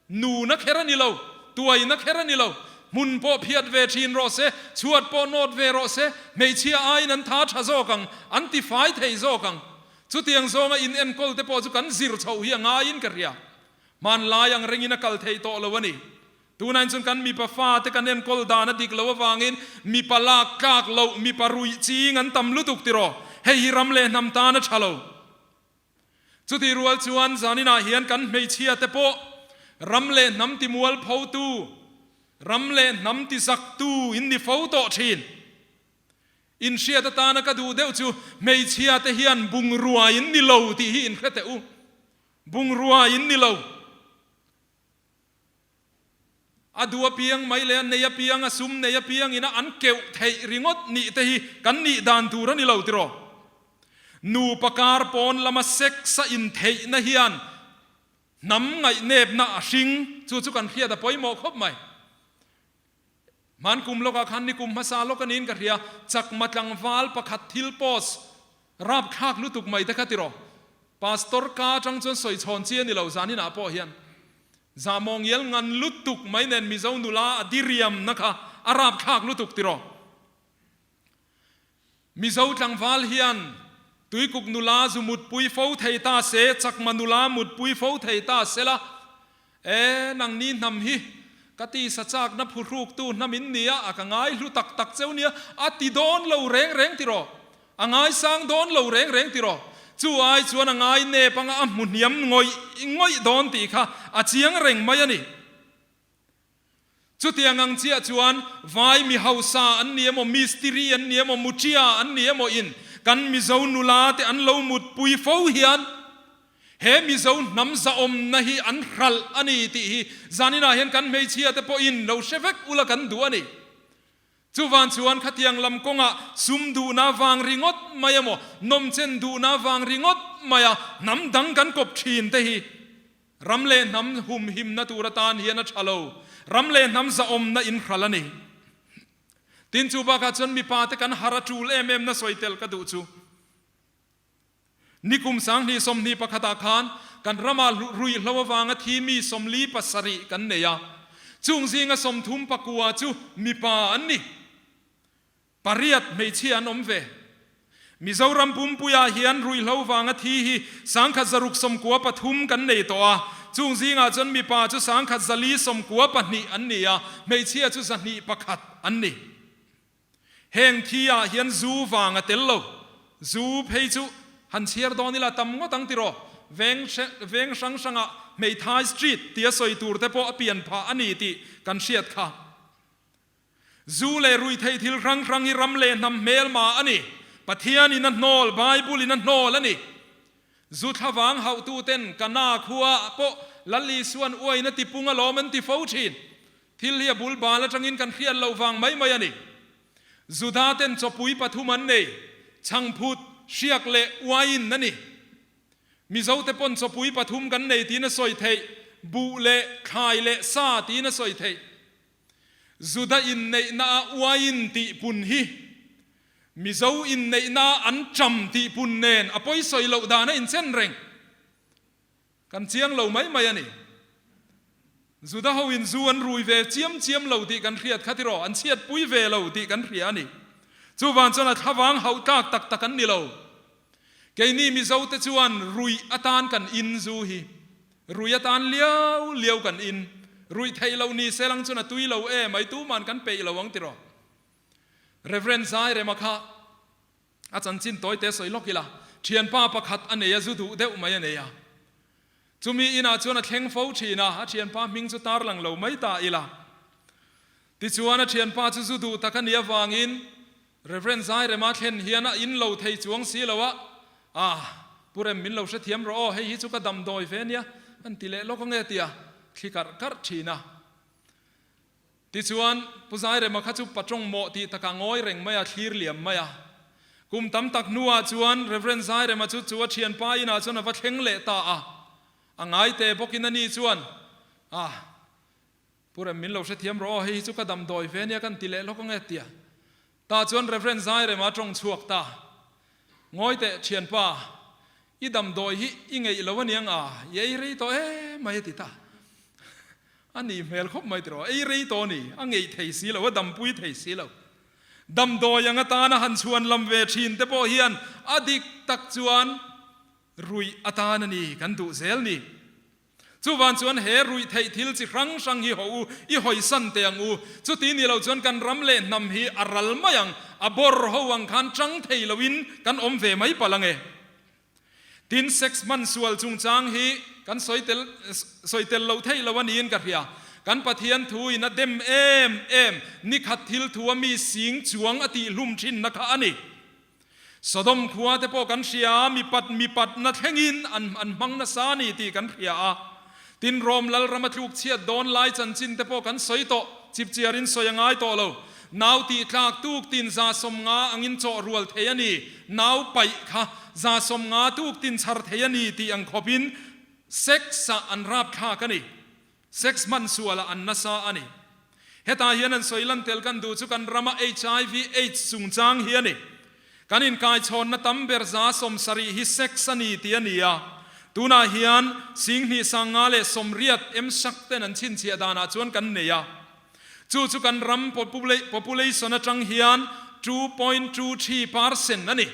Nuna kher a ni lo, tuaina kher a ni lo, hmun pawh phiat ve thin rawh se, chhuat pawh nawt ve rawh se, hmeichhia aiin an tha tha zawk ang, an ti fai thei zawk ang. Chutiang zawnga in enkawl te pawh chu kan zir chhoh hi a ngaiin ka hria. Hmanlai ang rengin a kal theih tawh lo a ni. Tunain chuan kan mipa fate kan enkawl dan a dik loh avangin mipa lak tlak loh, mipa ruih ching an tam lutuk tiraw? Hei hi ram leh hnam tan a tha lo. Chutih rual chuan zaninah hian kan hmeichhia te pawh ram leh hnam ti mualphotu, ram leh hnam ti zaktu in ni fo tawh thin. Inhriat atana ka duh deuh chu hmeichhia te hian bungrua in ni lo tih hi inhre teh u. Bungrua in ni lo. A duh apiang mai leh a nei apiang, a sum nei apiang ina an keuh theih ringawt nih te hi kan nih dan tur a ni lo tiraw? Nupa kar pawn lama sex a intheihna hian hnam ngaihnepna a hring, chu chu kan hriat a pawimawh khawp mai. Hman kum lawkah khan nikum hmasa lawk a niin ka hria, chakma tlangval pakhat thil post rapthlak lutuk mai te kha tiraw? Pastor ka atang chuan sawi chhawn chi a ni lo zaninah pawh hian. Zahmawh ngial ngan lutuk mai nen Mizo nula a diriamna kha a rapthlak lutuk tiraw? Mizo tlangval hian Tuikuk nula zu mutpui fo thei ta se, Chakma nula mutpui fo thei ta se la, e, nangni hnam hi ka tisa chakna phuhruktu hnam in nia, a ka ngai hlu tak tak cheu nia, a ti dawn lo reng reng tiraw? A ngaisang dawn lo reng reng tiraw? Chu ai chuan a ngai nep anga a hmu hniam ngawih ngawih dawn tih kha a chiang reng mai a ni. Chutiang ang chiah chuan vai mi hausa an ni emaw, mistiri an ni emaw, muṭia an ni emaw in kan Mizo nula te an lo mutpui fo hian he Mizo hnam zahawmna hi an hralh a ni tih hi zaninah hian kan hmeichhia te pawhin lo hre vek ula kan duh a ni. Chuvan chuan khatiang lam kawngah sum duhna vang ringawt mai emaw, nawmchen duhna vang ringawt maia hnam dang kan kawp thin te hi ram leh hnam humhimna tur atan hian a tha lo. Ram leh hnam zahawmna inhral a ni. Tin, chu bakah chuan mipa te kan har a tul em em na sawi tel ka duh chu. Nikum 2021 ah khan kan ramah ruihhlo avanga thi mi 47 kan nei a, chung zinga 39 chu mipa an ni. Pariat hmeichhia an awm ve. Mizoram pumpuiah hian ruihhlo vanga thi hi 1693 kan nei tawh a, chung zingah chuan mipa chu 1492 an ni a, hmeichhia chu 201 an ni. Heng thi ah hian zu vang a tel lo. Zu phei chu han chhiar dawn ila tam ngawt ang tiraw? Veng veng hrang hrangah Hmeithai Street tia sawi tur te pawh a pian phah a ni tih kan hriat kha. Zu leh ruihtheih thil hrang hrang hi ram leh hnam hmelma a ni. Pathianin a hnawl, Bible-in a hnawl a ni. Zu thlavang hauhtuten Kana khua pawh Lal Isuan uain a tipung alawm an ti fo thin. Thil hi a bul bal atangin kan hriat loh vang mai mai a ni. Juda ten chawpui pathum an nei, chhangphut, hriak leh uain a ni. Mizo te pawn chawpui pathum kan nei tiin a sawi theih, buh leh thlai leh sa tiin a sawi theih. Juda inneihna a uain tih pun hi Mizo inneihna a an ṭam tih pun nen a pawisawi loh dan a inchen reng. Kan chiang lo mai mai a ni. Juda ho in zu an rui ve chiam chiam lo tih kan hriat kha tiraw, an chhiatpui ve lo tih kan hria a ni. Chuvang chuan a thlavang hauh tlak tak tak an ni lo. Keini Mizo te chuan ruih atan kan in zu hi. Rui atan liau liau kan in. Ruih theih loh ni se lang chuan a tui lo em ai tuman kan peih lo ang tiraw. Rev. Zairema kha A chanchin tawi te sawi lawk ila, thianpa pakhat a nei a, zu duh deuh mai a nei a. Chumi inah chuan a thleng fo thin a, a thianpa hming chu tar lang lo mai ta ila. Tichuan a thianpa chu zu duh tak a nih avangin Rev. Zairema thlen hian a in lo thei chuang si lo a, Ah, Pu Rem min lo hrethiam rawh aw, hei hi chu ka damdawi ve nia, an ti leh lawk ange tia thli karh karh thin a. Tichuan, Pu Zairema kha chu patawng mawh tih takah ngawi reng mai a, thlir liam mai a. Kum tam tak hnuah chuan Rev. Zairema chu chu a thianpa inah chuan a va thleng leh ta a. A ngai te bawkin ani chuan, Ah, Pu Rem min lo hrethiam rawh aw, hei hi chu ka damdawi ve nia kan ti leh lawk ange tia. Tah chuan Rev. Zairema a tawng chhuak ta. Ngawi teh, thianpa, i damdawi hi i ngeih lo aniang a, i ei rei tawh em mai a ti ta. A nih hmel khawp mai tiraw, ei rei tawh a ni, a ngeih thei si lo, a dampui thei si lo. Damdawi ang atana han chhuan lam ve thin te pawh hian a dik tak chuan ruih atan a ni kan duh zel ni. Chuvan chuan he ruih theih thil chi hrang hrang hi haw u, i hawisan teh ang u. Chuti ni lo chuan kan ram leh hnam hi a ral mai ang, a bawr ho ang khan chang thei loin kan awm ve mai palh ang e. Tin, sex hman sual chungchang hi kan sawi tel sawi tel loh theih lo a niin ka hria. Kan Pathian thu in a dem em em nikhat thil thu a mi sing chuang a tih hlum thinna kha a ni. Sodom khua te pawh kan hria a, mipat mipatna thlengin an an hmang nasa a ni tih kan hria a. Tin, Rom lalram a tluk chhiat dawn lai chanchin te pawh kan sawi tawh, chipchiarin sawi a ngai tawh lo. Nau tih tlak tuk tin 150 angin chawh rual thei a ni, nau paih kha 150 tuk tin chhar thei a ni tih ang khawpin sex-ah an rapthlak a ni. Sex hman sualah an nasa a ni. Hetah hian an sawi lan tel kan duh chu kan rama hiv aids chungchang hi a ni. Kan inkaichhawnna tam ber 70 hi sex a ni tih a ni a. Tunah hian 2580 MSHAC ten an chhinchhiah danah chuan kan nei a. Chu chu kan ram population atang hian 2.23 percent a ni.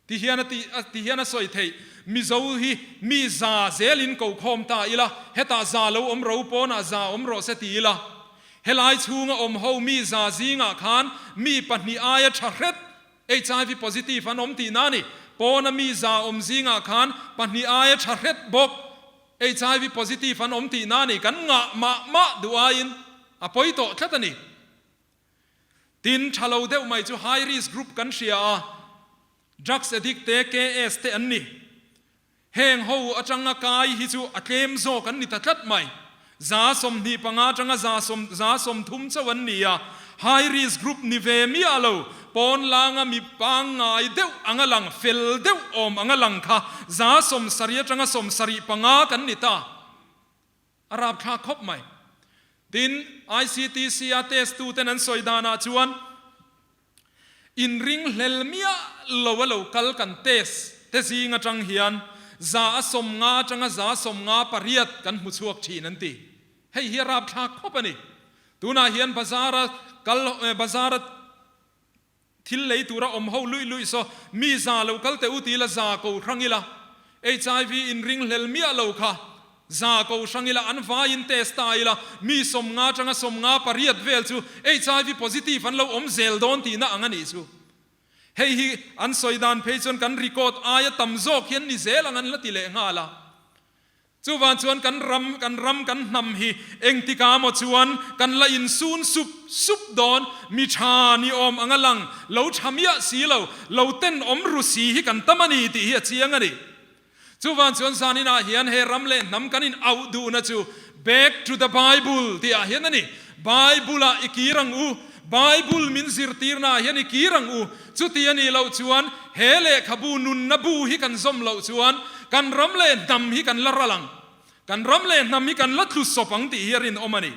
Ti hian a ti ti hian a sawi theih, Mizo hi mi za zelin ko khawm ta ila, hetah za lo awm ro pawnah za awm rawh se ti ila, helai chhunga awm ho mi za zingah khan mi pahnih aia tha hret hiv positive an awm tihna a ni. Pawna mi za awm zingah khan pahnih aia tha hret bawk hiv positive an awm tihna a ni. Kan ngah mah mah duh aiin a pawi tawh tlat a ni. Tin, tha lo deuh mai chu high risk group kan hria a, drugs addict te, KS te an ni. Heng ho atanga kai hi chu a tlem zawk an ni ta tlat mai. 25 atanga za sawm 30 chauh an ni a, high risk group ni ve miah lo, pawn langa mi pangngai deuh anga lang, fel deuh awm anga lang kha 70 atanga 75 kan ni ta. A rapthlak khawp mai. Tin, ICTC a test tu ten an sawi danah chuan inring hlel miah lo a lo kal kan test te zing atang hian 150 atanga 58 kan hmu chhuak thin an ti. Hei hi a rapthlak khawp a ni. Tunah hian bazar a kal bazar a Thil lei tura awm ho luih luih saw mi za lo kal teh u ti ila za ko hrang ila, hiv inring hlel miah lo kha za ko hrang ila an vaiin test ta ila mi 50 atanga 58 vel chu hiv positive an lo awm zel dawn tihna ang a nih chu. Hei hi an sawi dan phei chuan kan record aia tam zawk hian ni zel ang an la ti leh nghal a. Chuvang chuan kan ram, kan ram, kan hnam hi engtikah maw chuan kan la insun sup sup dawn, mi tha ni awm anga lang, lo tha miah si lo, lo tenawm ru si hi kan tam a ni tih hi a chiang a ni. Chuvang chuan zaninah hian he ram leh hnam kan in auh duhna chu Back to the Bible tih ah hian a ni. Bible ah i kir ang u, Bible min zirtirna ah hian i kir ang u. Chuti a nih loh chuan he lehkhabu nunna bu hi kan zawm loh chuan kan ram leh hnam hi kan la ral ang, kan ram leh hnam hi kan la tlu sawp ang tih hi a rinawm a ni.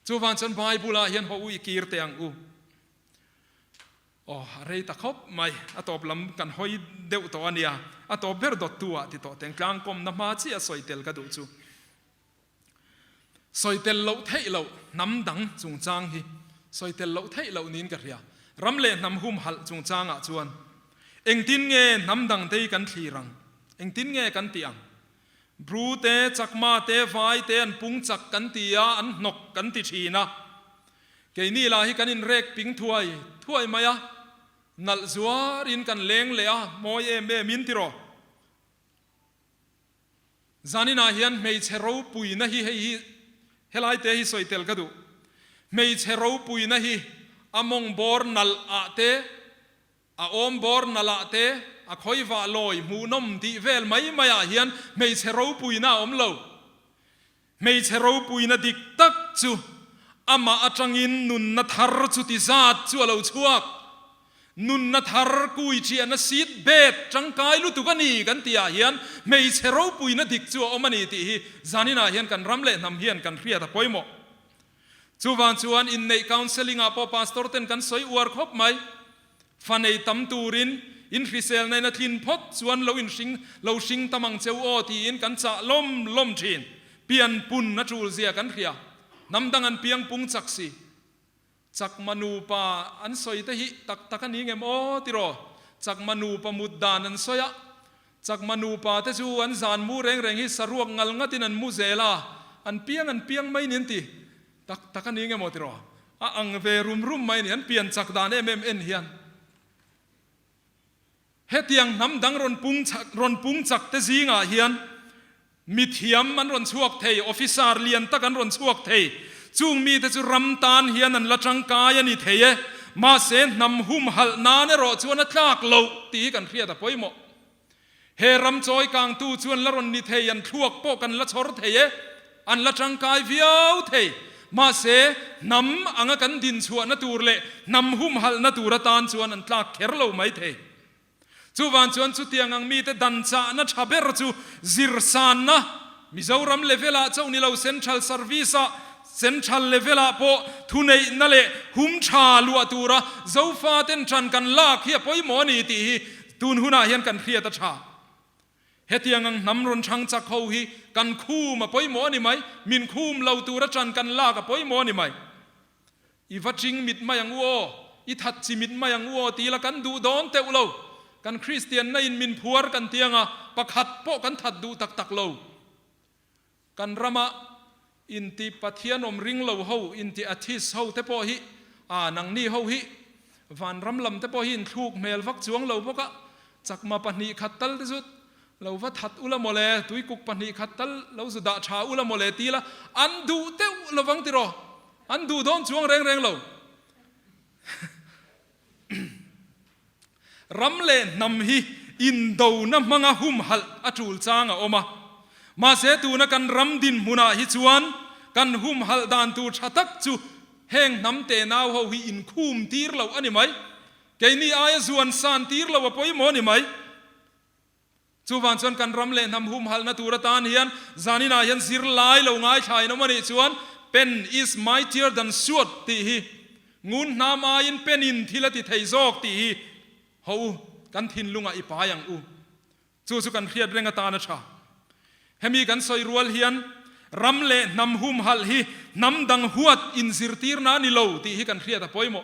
Chuvang chuan Bible ah hian haw u i kir teh ang u. Aw, a rei ta khawp mai, a tawp lam kan hawi deuh tawh a nia, a tawp ber dawttu ah ti tawh teng tlangkawmna hma chiah sawi tel ka duh chu. Sawi tel loh theih loh hnam dang chungchang hi sawi tel loh theih loh niin ka hria. Ram leh hnam humhalh chungchangah chuan engtin nge hnam dangte hi kan thlir ang? Engtin nge kan tih ang? Bru te, Chakma te, Vai te an pung chak kan ti a, an hnawk kan ti thin a. Keini lah hi kan inrek ping thuai thuai mai a, nalh zuarin kan leng leh a, mawi em em in tiraw? Zaninah hian hmeichhe ropuina hi hei hi helai te hi sawi tel ka duh. Hmeichhe ropuina hi a mawng bawr nalh ah te, a awm bawr nalh ah te, a khawivah lawi hmuhnawm tih vel mai mai ah hian hmeichhe ropuina a awm lo. Hmeichhe ropuina dik tak chu amah atangin nunna thar chuti zat chu a lo chhuak. Nunna thar kui chiahna seat bed tangkai lutuk a ni kan tih ah hian hmeichhe ropuina dik chu a awm a ni tih hi zaninah hian kan ram leh hnam hian kan hriat a pawimawh. Chuvang chuan inneih counselling ah pawh pastor ten kan sawi uar khawp mai. Fa nei tam turin in hriselna in a tlin phawt chuan lo in hring lo hring tam ang cheu aw tiin kan chah lawm lawm thin. Pian pun a tul zia kan hria. Hnam dang an piang pung chak si. Chakma nupa an sawi te hi tak tak a ni ngem aw tiraw? Chakma nupa mut dan an sawi a. Chakma nupa te chu an zan mu reng reng hi saruak ngal ngatin an mu zel a, an piang an piang mai ni an ti. Tak tak a ni nge maw tiraw? A ang ve rum rum mai a ni, an pian chak dan em em en hian. Hetiang hnam dang rawn pung rawn pung chak te zingah hian mithiam an rawn chhuak thei, officer lian tak an rawn chhuak thei. Chung mite chu ram tan hian an la tangkai a ni thei e. Mahse hnam humhalh nan erawh chuan a tlak loh tih hi kan hriat a pawimawh. He ram chawi kangtu chuan la rawn ni thei, an thluak pawh kan la chhawr thei e, an la tangkai viau thei. Mahse, hnam anga kan dinchhuahna tur leh hnam humhalhna tur atan chuan an tlak kher lo mai thei. Chuvang chuan chutiang ang mite dan chahna tha ber chu zirsanna, Mizoram level-ah chauh ni lo Central Service-ah, Central level-ah pawh thuneihna leh hum tha luah tura Zofaten ṭan kan lak hi a pawimawh a ni tih hi Tun hunah hian kan hriat a tha. Hetiang ang hnam rawn chhang chak ho hi kan khum a pawimawh a ni mai, min khum lo tura ṭan kan lak a pawimawh a ni mai. I va ṭing mit mai ang u aw, i that chi mit mai ang u aw ti la kan duh dawn teuh lo. Kan Kristianna in min phuar kan ti anga pakhat pawh kan that duh tak tak lo. Kan rama inti Pathian awm ring lo ho, inti atheist ho te pawh hi, aa nangni ho hi vanram lam te pawh hi inthluk hmel vak chuang lo bawk a, chakma 2 khat tal te chu lo va that ula mawle, tuikuk 2 khat tal lo zu dah tha ula mawle ti la, an duh deuh lovang tiraw, an duh dawn chuang reng reng lo. Ram leh hnam hi indona hmanga humhalh a tul chang a awm a. Mahse tuna kan ram dinhmunah hi chuan kan humhalh dan tur tha tak chu heng hnam tenau ho hi inkhum tir loh a ni mai. Keini aia zuan san tir loh a pawimawh a ni mai. Chuvang chuan kan ram leh hnam humhalhna tur atan hian zaninah hian zirlai lo ngaithla in awm a nih chuan Pen is mightier than sword tih hi ngun hnam aiin pen in thil a ti thei zawk tih hi ho u kan thinlungah i pai ang u. Chu chu kan hriat reng atan a tha. Hemi kan sawi rual hian ram leh hnam humhalh hi hnam dang huat inzirtirna a ni lo tih hi kan hriat a pawimawh.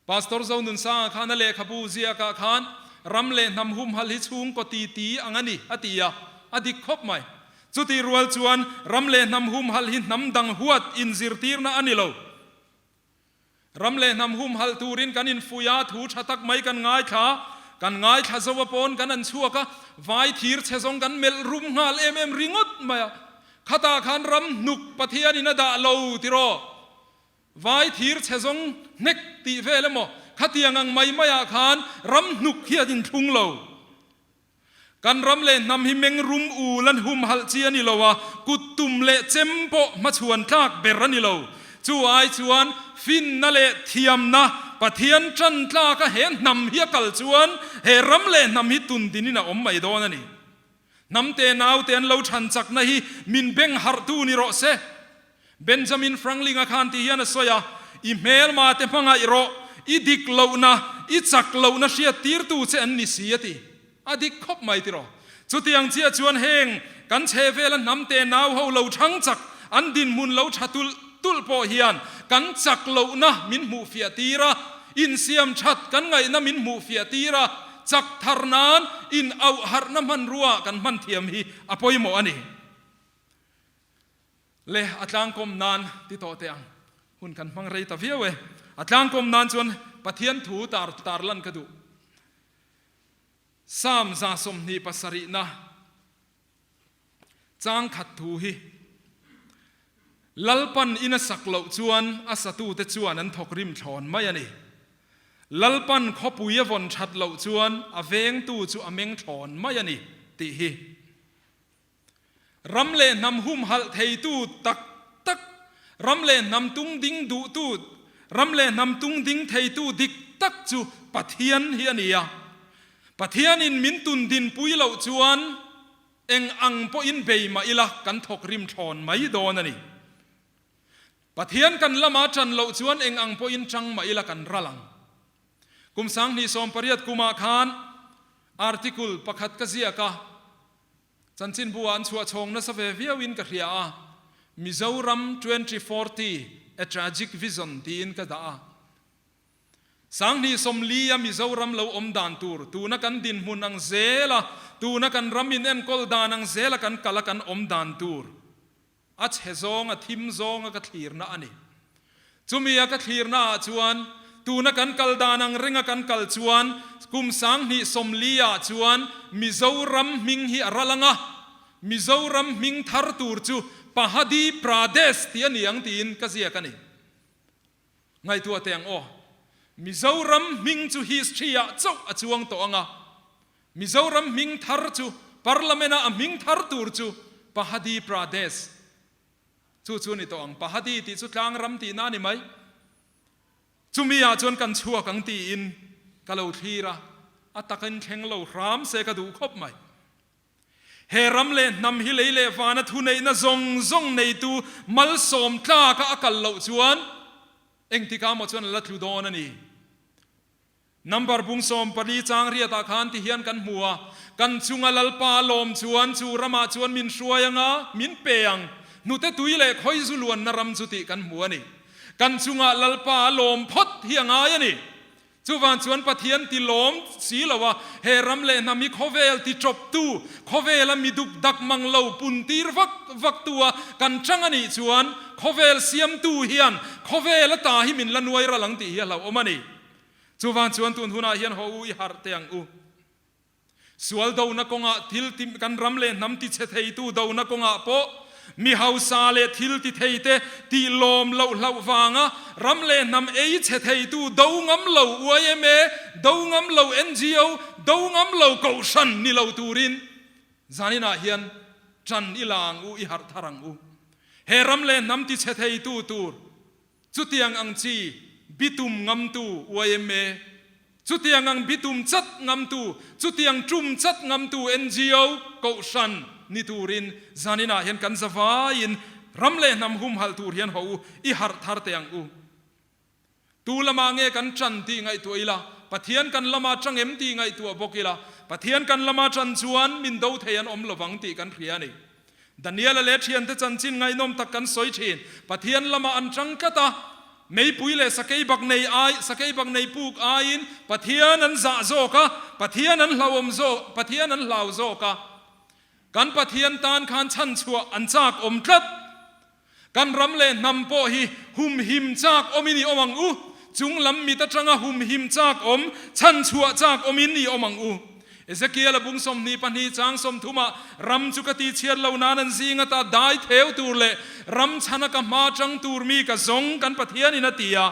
Pastor Zonunsanga khan a lehkhabu ziakah khan ram leh hnam humhalh hi chhungkaw ti ti ang a ni a ti a, a dik khawp mai. Chutih rual chuan ram leh hnam humhalh hi hnam dang huat inzirtirna a ni lo. Ram leh hnam humhalh turin kan infuih a, thu tha tak mai kan ngaithla, kan ngaithla zo a pawn kan an chhuak a, vai thir chhe zawng kan melh rum nghal em em ringawt mai a. Khatah khan ram hnuk Pathianin a dah lo tiraw? Vai thir chhe zawng hnek tih vel emaw khatiang ang mai maiah khan ram hnuk hi a inthlung lo. Kan ram leh hnam hi meng rum ul an humhalh chi a ni lo a, kut tum leh chem pawh hmachhuan tlak ber a ni lo. Chu ai chuan finna leh thiamna Pathian tan tlaka he hnam hi a kal chuan he ram leh hnam hi tundinin a awm mai dawn a ni. Hnamte naute an lo chhan chakna hi min beng harhtu ni rawh se. Benjamin Franklin-a khan ti hian a sawi a, I hmelma te hmangaih rawh, i dik lohna, i chak lohna hriat tirtu che an ni si a ti. A dik khawp mai tiraw. Chutiang chiah chuan heng kan chhehvela hnamte nau ho lo chhang chak, an dinhmun lo tha tulh tulh pawh hian kan chak lohna min hmuh fiah tir a, insiam that kan ngaihna min hmuh fiah tir a, Chak thar nan in auh harhna hmanrua kan hman thiam hi a pawimawh a ni. Le a tlangkawm nan ti tawh teh ang. Hun kan hmang rei ta viau e. A tlangkawm nan chuan Pathian thu tar tar lan ka duh. Psalm 27 na. Chang khat thu hi Lalpan in a sak loh chuan a satute chuan an thawk rim thlawn mai a ni. Lalpan khawpui a vawn that loh chuan a vengtu chu a meng thlawn mai a ni tih hi ram leh hnam humhalh theitu tak tak, ram leh hnam tungding duhtu, ram leh hnam tungding theitu dik tak chu Pathian hi a ni a. Pathianin min tundinpui loh chuan Eng ang pawhin bei mah ila kan thawk rim thlawn mai dawn a ni. Pathian kan lama ṭan loh chuan eng ang pawhin ṭang mah ila kan ral ang. Kum 2018 kumah khan article pakhat ka ziak a, chanchinbu ah an chhuah chhawng nasa ve viauin ka hria a, Mizoram 2040, A Tragic Vision tiin ka dah a. 2040 a Mizoram lo awm dan tur, tuna kan dinhmun ang zela, tuna kan ram in enkawl dan ang zela kan kal a kan awm dan tur a chhe zawng, a thim zawng a ka thlirna a ni. Chumi a ka thlirna ah chuan Tuna kan kal dan ang renga kan kal chuan kum 2040 ah chuan Mizoram hming hi a ral ang a, Mizoram hming thar tur chu Pahadi Pradesh tih a ni ang tiin ka ziak a ni. Ngaihtuah teh ang aw. Mizoram hming chu history ah chauh a chuang tawh ang a, Mizoram hming thar chu Parliament ah a hming thar tur chu Pahadi Pradesh chu chu a ni tawh ang. Pahadi tih chu tlang ram tihna a ni mai. Chumi ah chuan kan chhuak ang tiin ka lo thlir a, a takin thleng lo hram se ka duh khawp mai. He ram leh hnam hi lei leh vana thuneihna zawng zawng neitu malsawm tlaka a kal loh chuan engtikah maw chuan a la tlu dawn a ni. Number bung 14 chang riatah khan ti hian kan hmu a, Kan chunga Lalpa lawm chuan chu ramah chuan min hruai ang a, min pe ang. Hnute tui leh khawizu luanna ram chu tih kan hmu a ni. Kan chunga Lalpa lawm phawt hi a ngai a ni. Chuvang chuan Pathian ti lawm si lo a, he ram leh hnam hi khawvel ti tawptu, khawvela mi duk dak mang lo pun tir vak vaktu a kan chang a nih chuan khawvel siamtu hian khawvel ata hi min la nuai ral ang tih hi a hlauhawm a ni. Chuvang chuan tun hunah hian haw u i harh teh ang u. Sual dona kawngah thil ti kan ram leh hnam ti chhe theitu dona kawngah pawh mi hausa leh thil ti theite tih lawm loh hlauh vanga ram leh hnam ei chhe theitu do ngam lo yma, do ngam lo ngo, do ngam lo kohhran ni lo turin zaninah hian ṭan i la ang u, i harh thar ang u. He ram leh hnam ti chhe theitu tur Chutiang ang chi bitum ngamtu yma, chutiang ang bitum chat ngamtu, chutiang tum chat ngamtu ngo, kohhran, ni turin zaninah hian kan zavaiin ram leh hnam humhalh tur hian haw u, i harh thar teh ang u. Tu lamah nge kan ṭan tih ngaihtuah ila, Pathian kan lama ṭang em tih ngaihtuah bawk ila, Pathian kan lama ṭan chuan min do thei an awm lovang tih kan hria a ni. Daniela leh thiante chanchin ngaihnawm tak kan sawi thin. Pathian lamah an tang tlat a, meipui leh sakei bak nei ai, sakei bak nei puk aiin Pathian an zah zawk a, Pathian an hlauhawm zawk, Pathian an hlau zawk a. Kan Pathian tan khan chhanchhuah an chak awm tlat. Kan ram leh hnam pawh hi humhim chak awmin i awm ang u. Chung lam mit atanga humhim chak awm, chhanchhuah chak awmin i awm ang u. Ezekiel-a bung 22 chang 30 ah, Ram chu ka tihchhiat lo nan an zing ata dai theu tur leh ram chhana ka hma tang tur mi ka zawng kan Pathianin a ti a.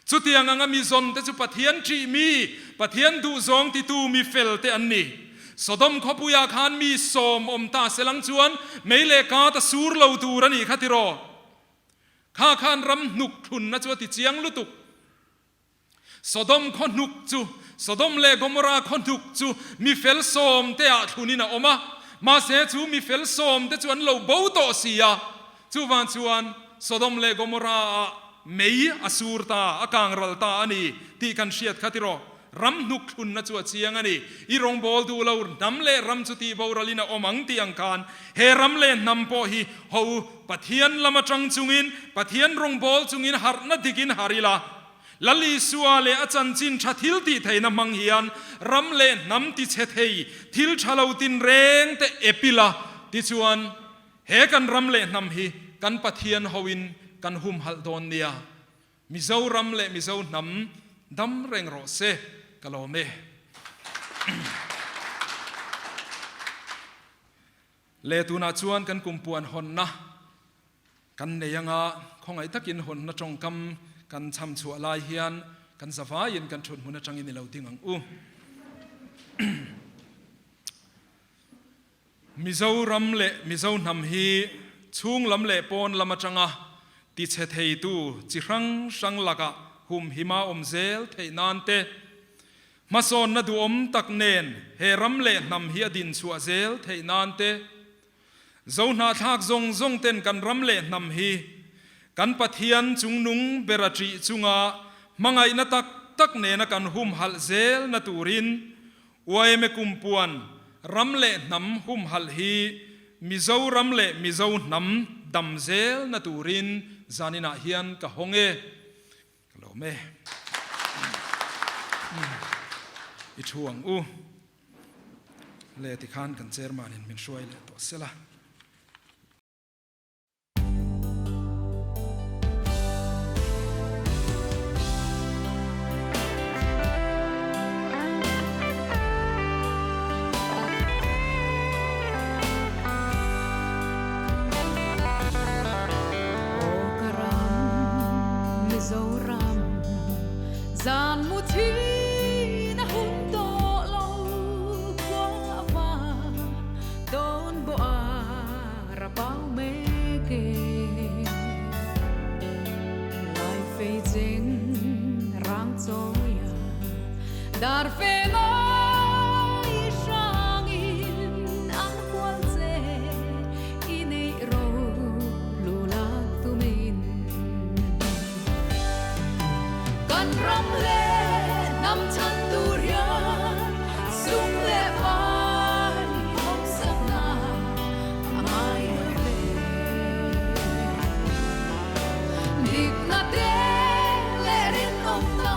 Chutiang anga mi zawn te chu Pathian ṭih mi, Pathian duhzawng titu mi fel te an ni. Sodom khawpuiah khan mi sawm awm ta se lang chuan mei leh kat a sur lo tur a nih kha tiraw? Kha khan ram hnuk thlunna chu a ti chiang lutuk. Sodom khaw hnuk chu, Sodom leh Gomorrah khaw hnuk chu mi fel sawm te ah thlunin a awm a, mahse chu mi fel sawm te chu an lo bo tawh si a. Chuvang chuan Sodom leh Gomorrah ah mei a sur ta, a kang ral ta a ni tih kan hriat kha tiraw? Ram hnuk thlunna chu a chiang a ni. I rawngbâwl duh lo, hnam leh ram chu tih boralin a awm ang tih ang khan he ram leh hnam pawh hi ho Pathian lam aṭang chungin, Pathian rawngbâwl chungin harhna dikin har ila, Lal Isua leh a chanchin ṭha thil tih theihna hmang hian ram leh hnam tichhe thei thil ṭha lo tinreng te ep ila, tichuan, He kan ram leh hnam hi kan Pathian hoin kan humhalh dawn nia. Mizo ram leh Mizo hnam dam reng rawh se, ka lawm e. Le tunah chuan kan kumpuan hawnna kan nei anga khawngaih takin hawnna tawngkam kan cham chhuah lai hian kan zavaiin kan thut hmun atangin i lo ding ang u. Mizoram leh Mizo hnam hi chhung lam leh pawn lam atanga tichhe theitu chi hrang hrang lakah humhima awm zel theih nan te, hmasawnna duhawm tak nen he ram leh hnam hi a dinchhuah zel theih nan te, Zohnahthlak zawng zawng ten kan ram leh hnam hi kan Pathian chungnung ber a ṭih chunga hmangaihna tak tak nena kan humhalh zelna turin Yma kumpuan ram leh hnam humhalh hi Mizoram leh Mizo hnam dam zel na turin zaninah hian ka hawng e. Ka lawm e. I thu ang u. Le tikhan kan chairman in min hruai leh tawh sela. Zan mu thin a hun tawh lo khua a var dawn bawh a rapau mek e. Lai fei cheng rang chawi a dar fe ngai hrangin an hual che i neih ro lu lak tumin. Kan ram leh hnam chhan tur hian sum leh pai hawmsakna a ngai lo ve. Dikna te leh rinawmna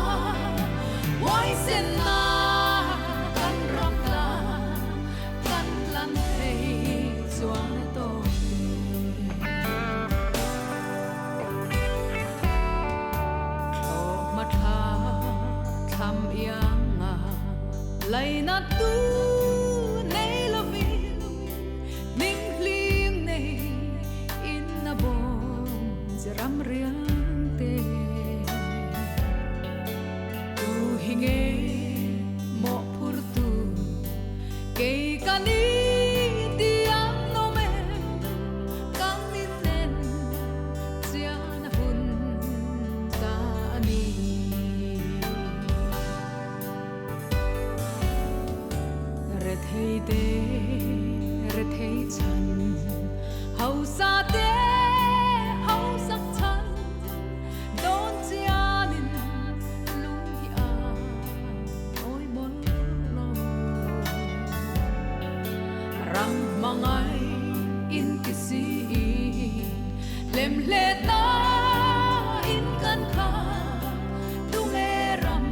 huaisenna kan ram tan kan hlan thei chuan a tawk e. Thlawhhma thla thlam ianga laina tu nei lovin hming hling nei in a bawm che ram riang te. Tu hi nge mawhphur tu kei ka ni ti ang nawm em kan inen chian a hun ta a ni. Rethei te rethei chhan hausa te hausak chhan dawn chianin lung hi a awi mawlh lo. Ram hmangai in ti si hlem hlet na in kan kha tunge ram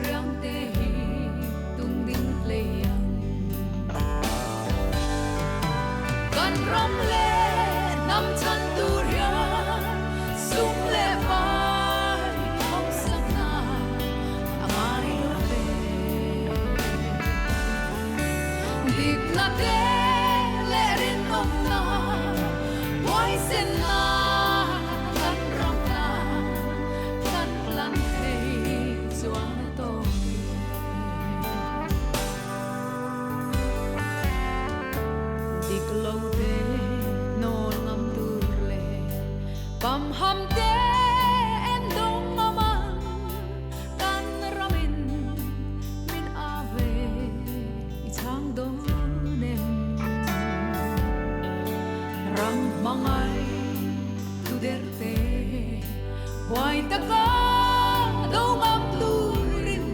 riang te hi tung ding hlei ang. Kan ram leh hnam chhan tur hian sum leh pai hawmsakna a ngai lo ve. Dikna te leh rinawmna huaisenna kan ram tan kan hlan thei chuan a tawk e. Dik lo te hnawl ngam tur leh pamham te en dawng ngam ang kan ramin min a ve i chhang dawn em. Ram hmangai thu der te huai taka do ngam turin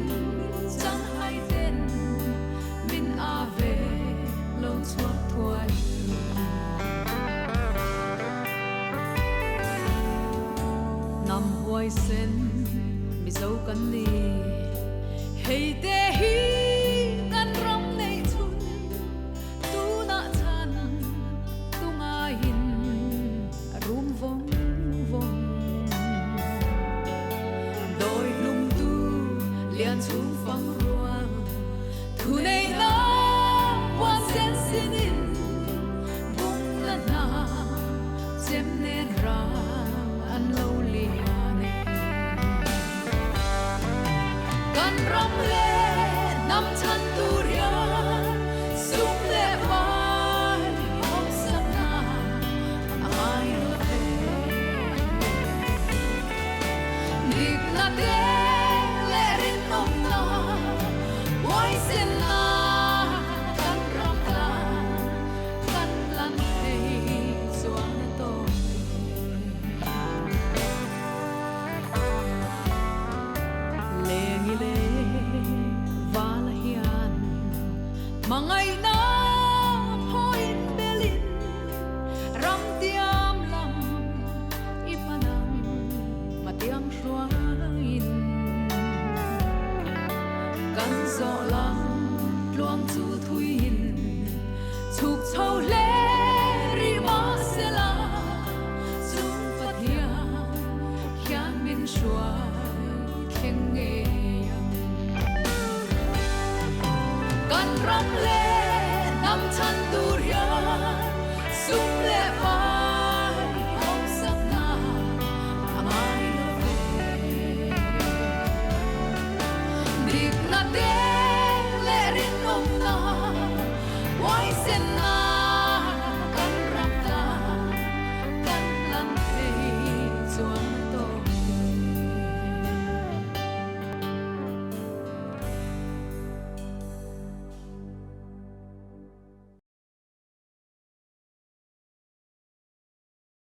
changhai ten min a ve lo chhuak thuai ru. Hnam huaisen Mizo kan ni hei te hi kan ram neih chhun tunah chhan tungaiin a rum vawng vawng. Dawi hlumtu lian chhung fang rual thu neihna puan sen sinin bung la hna chem nen ral an lo lian e. Kan ram leh.